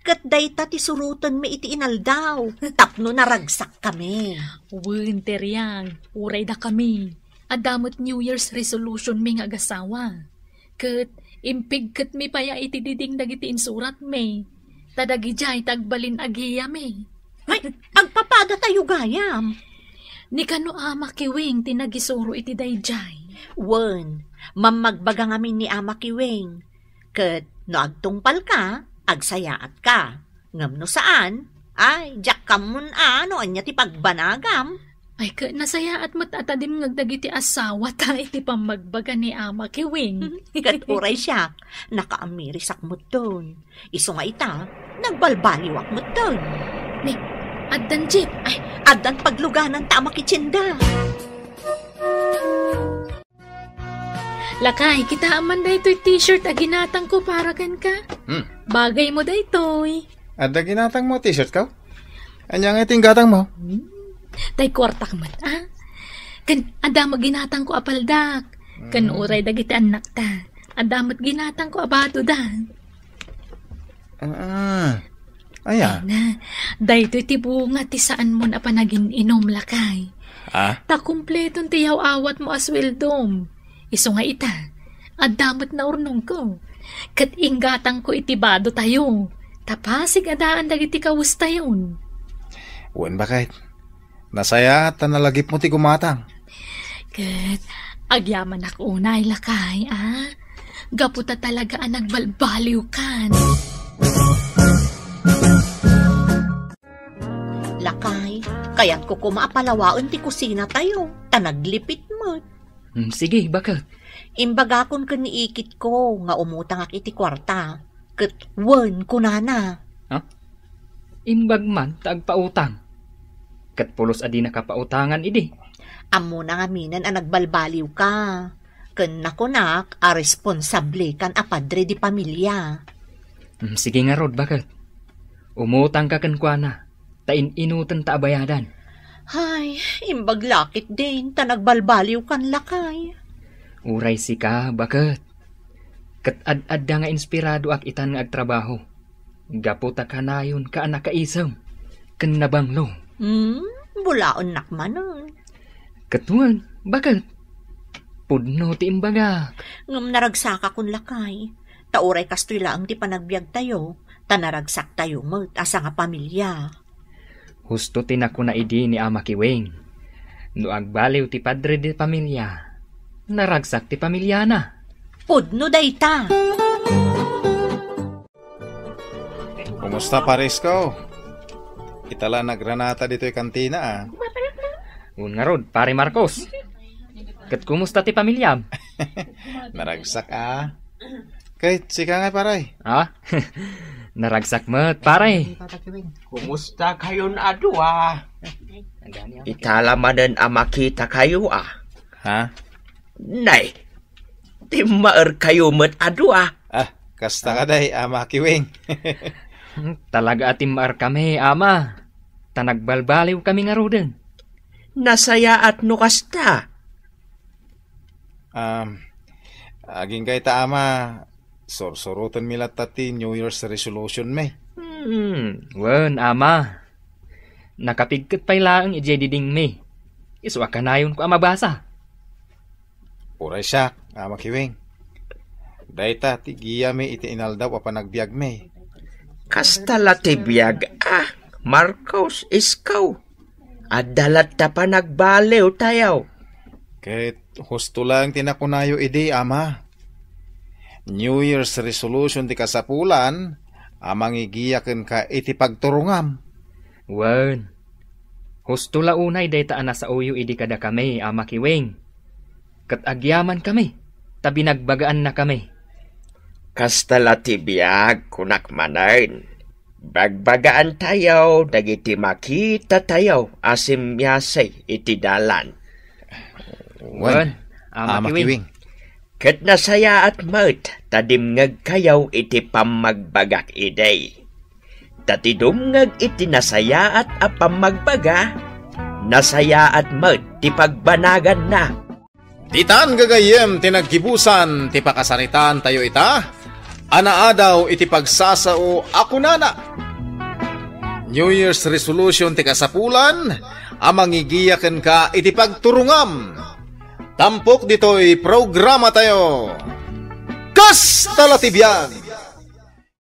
Ket dayta ti surotenmi iti inaldaw, tapno naragsakkami. Wen, Deriang, uray dakami. Adda met New Year's resolution mi nga agasawa. Ket impigketmi pay a iti diding dagiti insuratmi. Ta dagidiay ti agbalin a giyami. Ay, agpapadatayo gayam. Ni kano Ama Kiwing ti nagisuro iti daydiay? Wen, mammagbaga ngamin ni Ama Kiwing. Ket no agtungpalka, agsayaatka. Ngem no saan, ay, diak kammon a no ania ti pagbanagam. Ay, ket nasayaat met a ta dimngeg dagiti asawata iti pammagbaga ni Ama Kiwing. Ket uray siak, nakaamirisak metten. Isu nga ita, nagbalbaliwak metten. Ni, addan jeep. Ay, addan paglugananta a makitienda. Lakay, kitaem man daytoy t-shirt a ginatangko para kenka. Hmm. Bagaymo daytoy. Adda ginatangmo a t-shirt ko? Ania nga iti gatangmo? Hmm. Tay kuartak met, a? Ken adda met ginatangko a paldak. Ken Hmm. uray dagiti annakta, adda met ginatangko a badoda. Ah, aya. Ay na, daytoy ti bunga ti saanmon a panagin-inom, lakay. Ah? Ta kumpleton ti yaw-awatmo a sueldom. Isu nga ita, adda met naurnongko. Ket inggatangko iti badotayo. Ta pasig a daan dagiti kawestayon. Wen, baket. Nasayaat ta nalagipmo ti gumatang. Ket agyamanak unay, lakay, a? Gapu ta talaga a nagbalbaliwkan. Lakay, kayatko koma a palawaen ti kusinatayo, ta naglipit met. Hmm, sige, baket. Imbagakon ken ni ikitko nga umutangak iti kuarta. Ket wen, kunana. Ha? Imbag man ta agpautang. Ket pulos a dinaka pautangan idi. Ammona ngaminen a nagbalbaliwka. Ken nakunak a responsablekan a padre di pamilia. Hmm, sige ngarud, baket. Umutangka kenkuana, ta in-inutenta a bayadan. Ay, imbag la ketdin ta nagbalbaliwkan, lakay. Uray sika, baket. Ket ad-adda nga inspiradoak itan nga agtrabaho. Gapu ta kanayonka a nakaisem ken nabanglo. Hmm, bulaennak manen. Ket wen, baket? Pudno ti imbagak. Ngem naragsakakon, lakay. Ta uray kastoy laeng ti panagbiagtayo, ta naragsaktayo met a sangapamilia. Husto ti nakuna idi ni Ama Kiwing. No agbaliw ti padre de pamilia, naragsak ti pamiliana. Pudno dayta. Kumusta, Pare Isko? Ita la nagranata ditoy kantina, a. Wen ngarud, Pare Marcos. Ket kumusta ti pamiliam? Naragsak, a. Ket sika ngay, pare? Ha? Naragsak met, pare. Kumusta kayon a dua? Ita la manen a makitakayo, a. Ha? Nay, timmaerkayo met a dua. A, kasta kadi, Ama Kiwing. Talaga a timmaerkami, Ama. Ta nagbalbaliwkami ngaruden. Nasayaat no kasta. Um, agingga ita, Ama, sursurotenmi latta ti New Year's resolution mi. Hmm, wen, Ama. Nakapigket pay laeng idiay didingmi. Isu a kanayonko a mabasa. Uray siak, Ama Kiwing. Dayta ti giyami iti inaldaw a panagbiagmi. Kasta la ti biag, a, Marcos, Isko. Adda latta panagbaliwtayo. Ket Husto laeng ti nakunayo idi, Ama. New Year's resolution ti kasapulan a mangigiya kenka iti pagturongam. Wen, husto la unay dayta a nasaoyo idi kadakami, Ama Kiwing. Ket agyamankami, ta binagbagaannakami. Kasta la ti biag, kunak manen. Bagbagaantayo dagiti makitatayo a simmiasi iti dalan. Wen, Ama Kiwing. Ket nasayaat met ta dimngegkayo iti pammagbagak idi. Ta ti dumngeg iti nasayaat a pammagbaga, nasayaat met ti pagbanaganna. Ditan gagayyem ti naggibusan ti pakasaritaan tayo ita, a naadaw iti pagsasao a kunana, New Year's resolution ti kasapulan a mangigiya kenka iti pagturongam. Tampok ditoy programa tayo. Kasta la ti biag!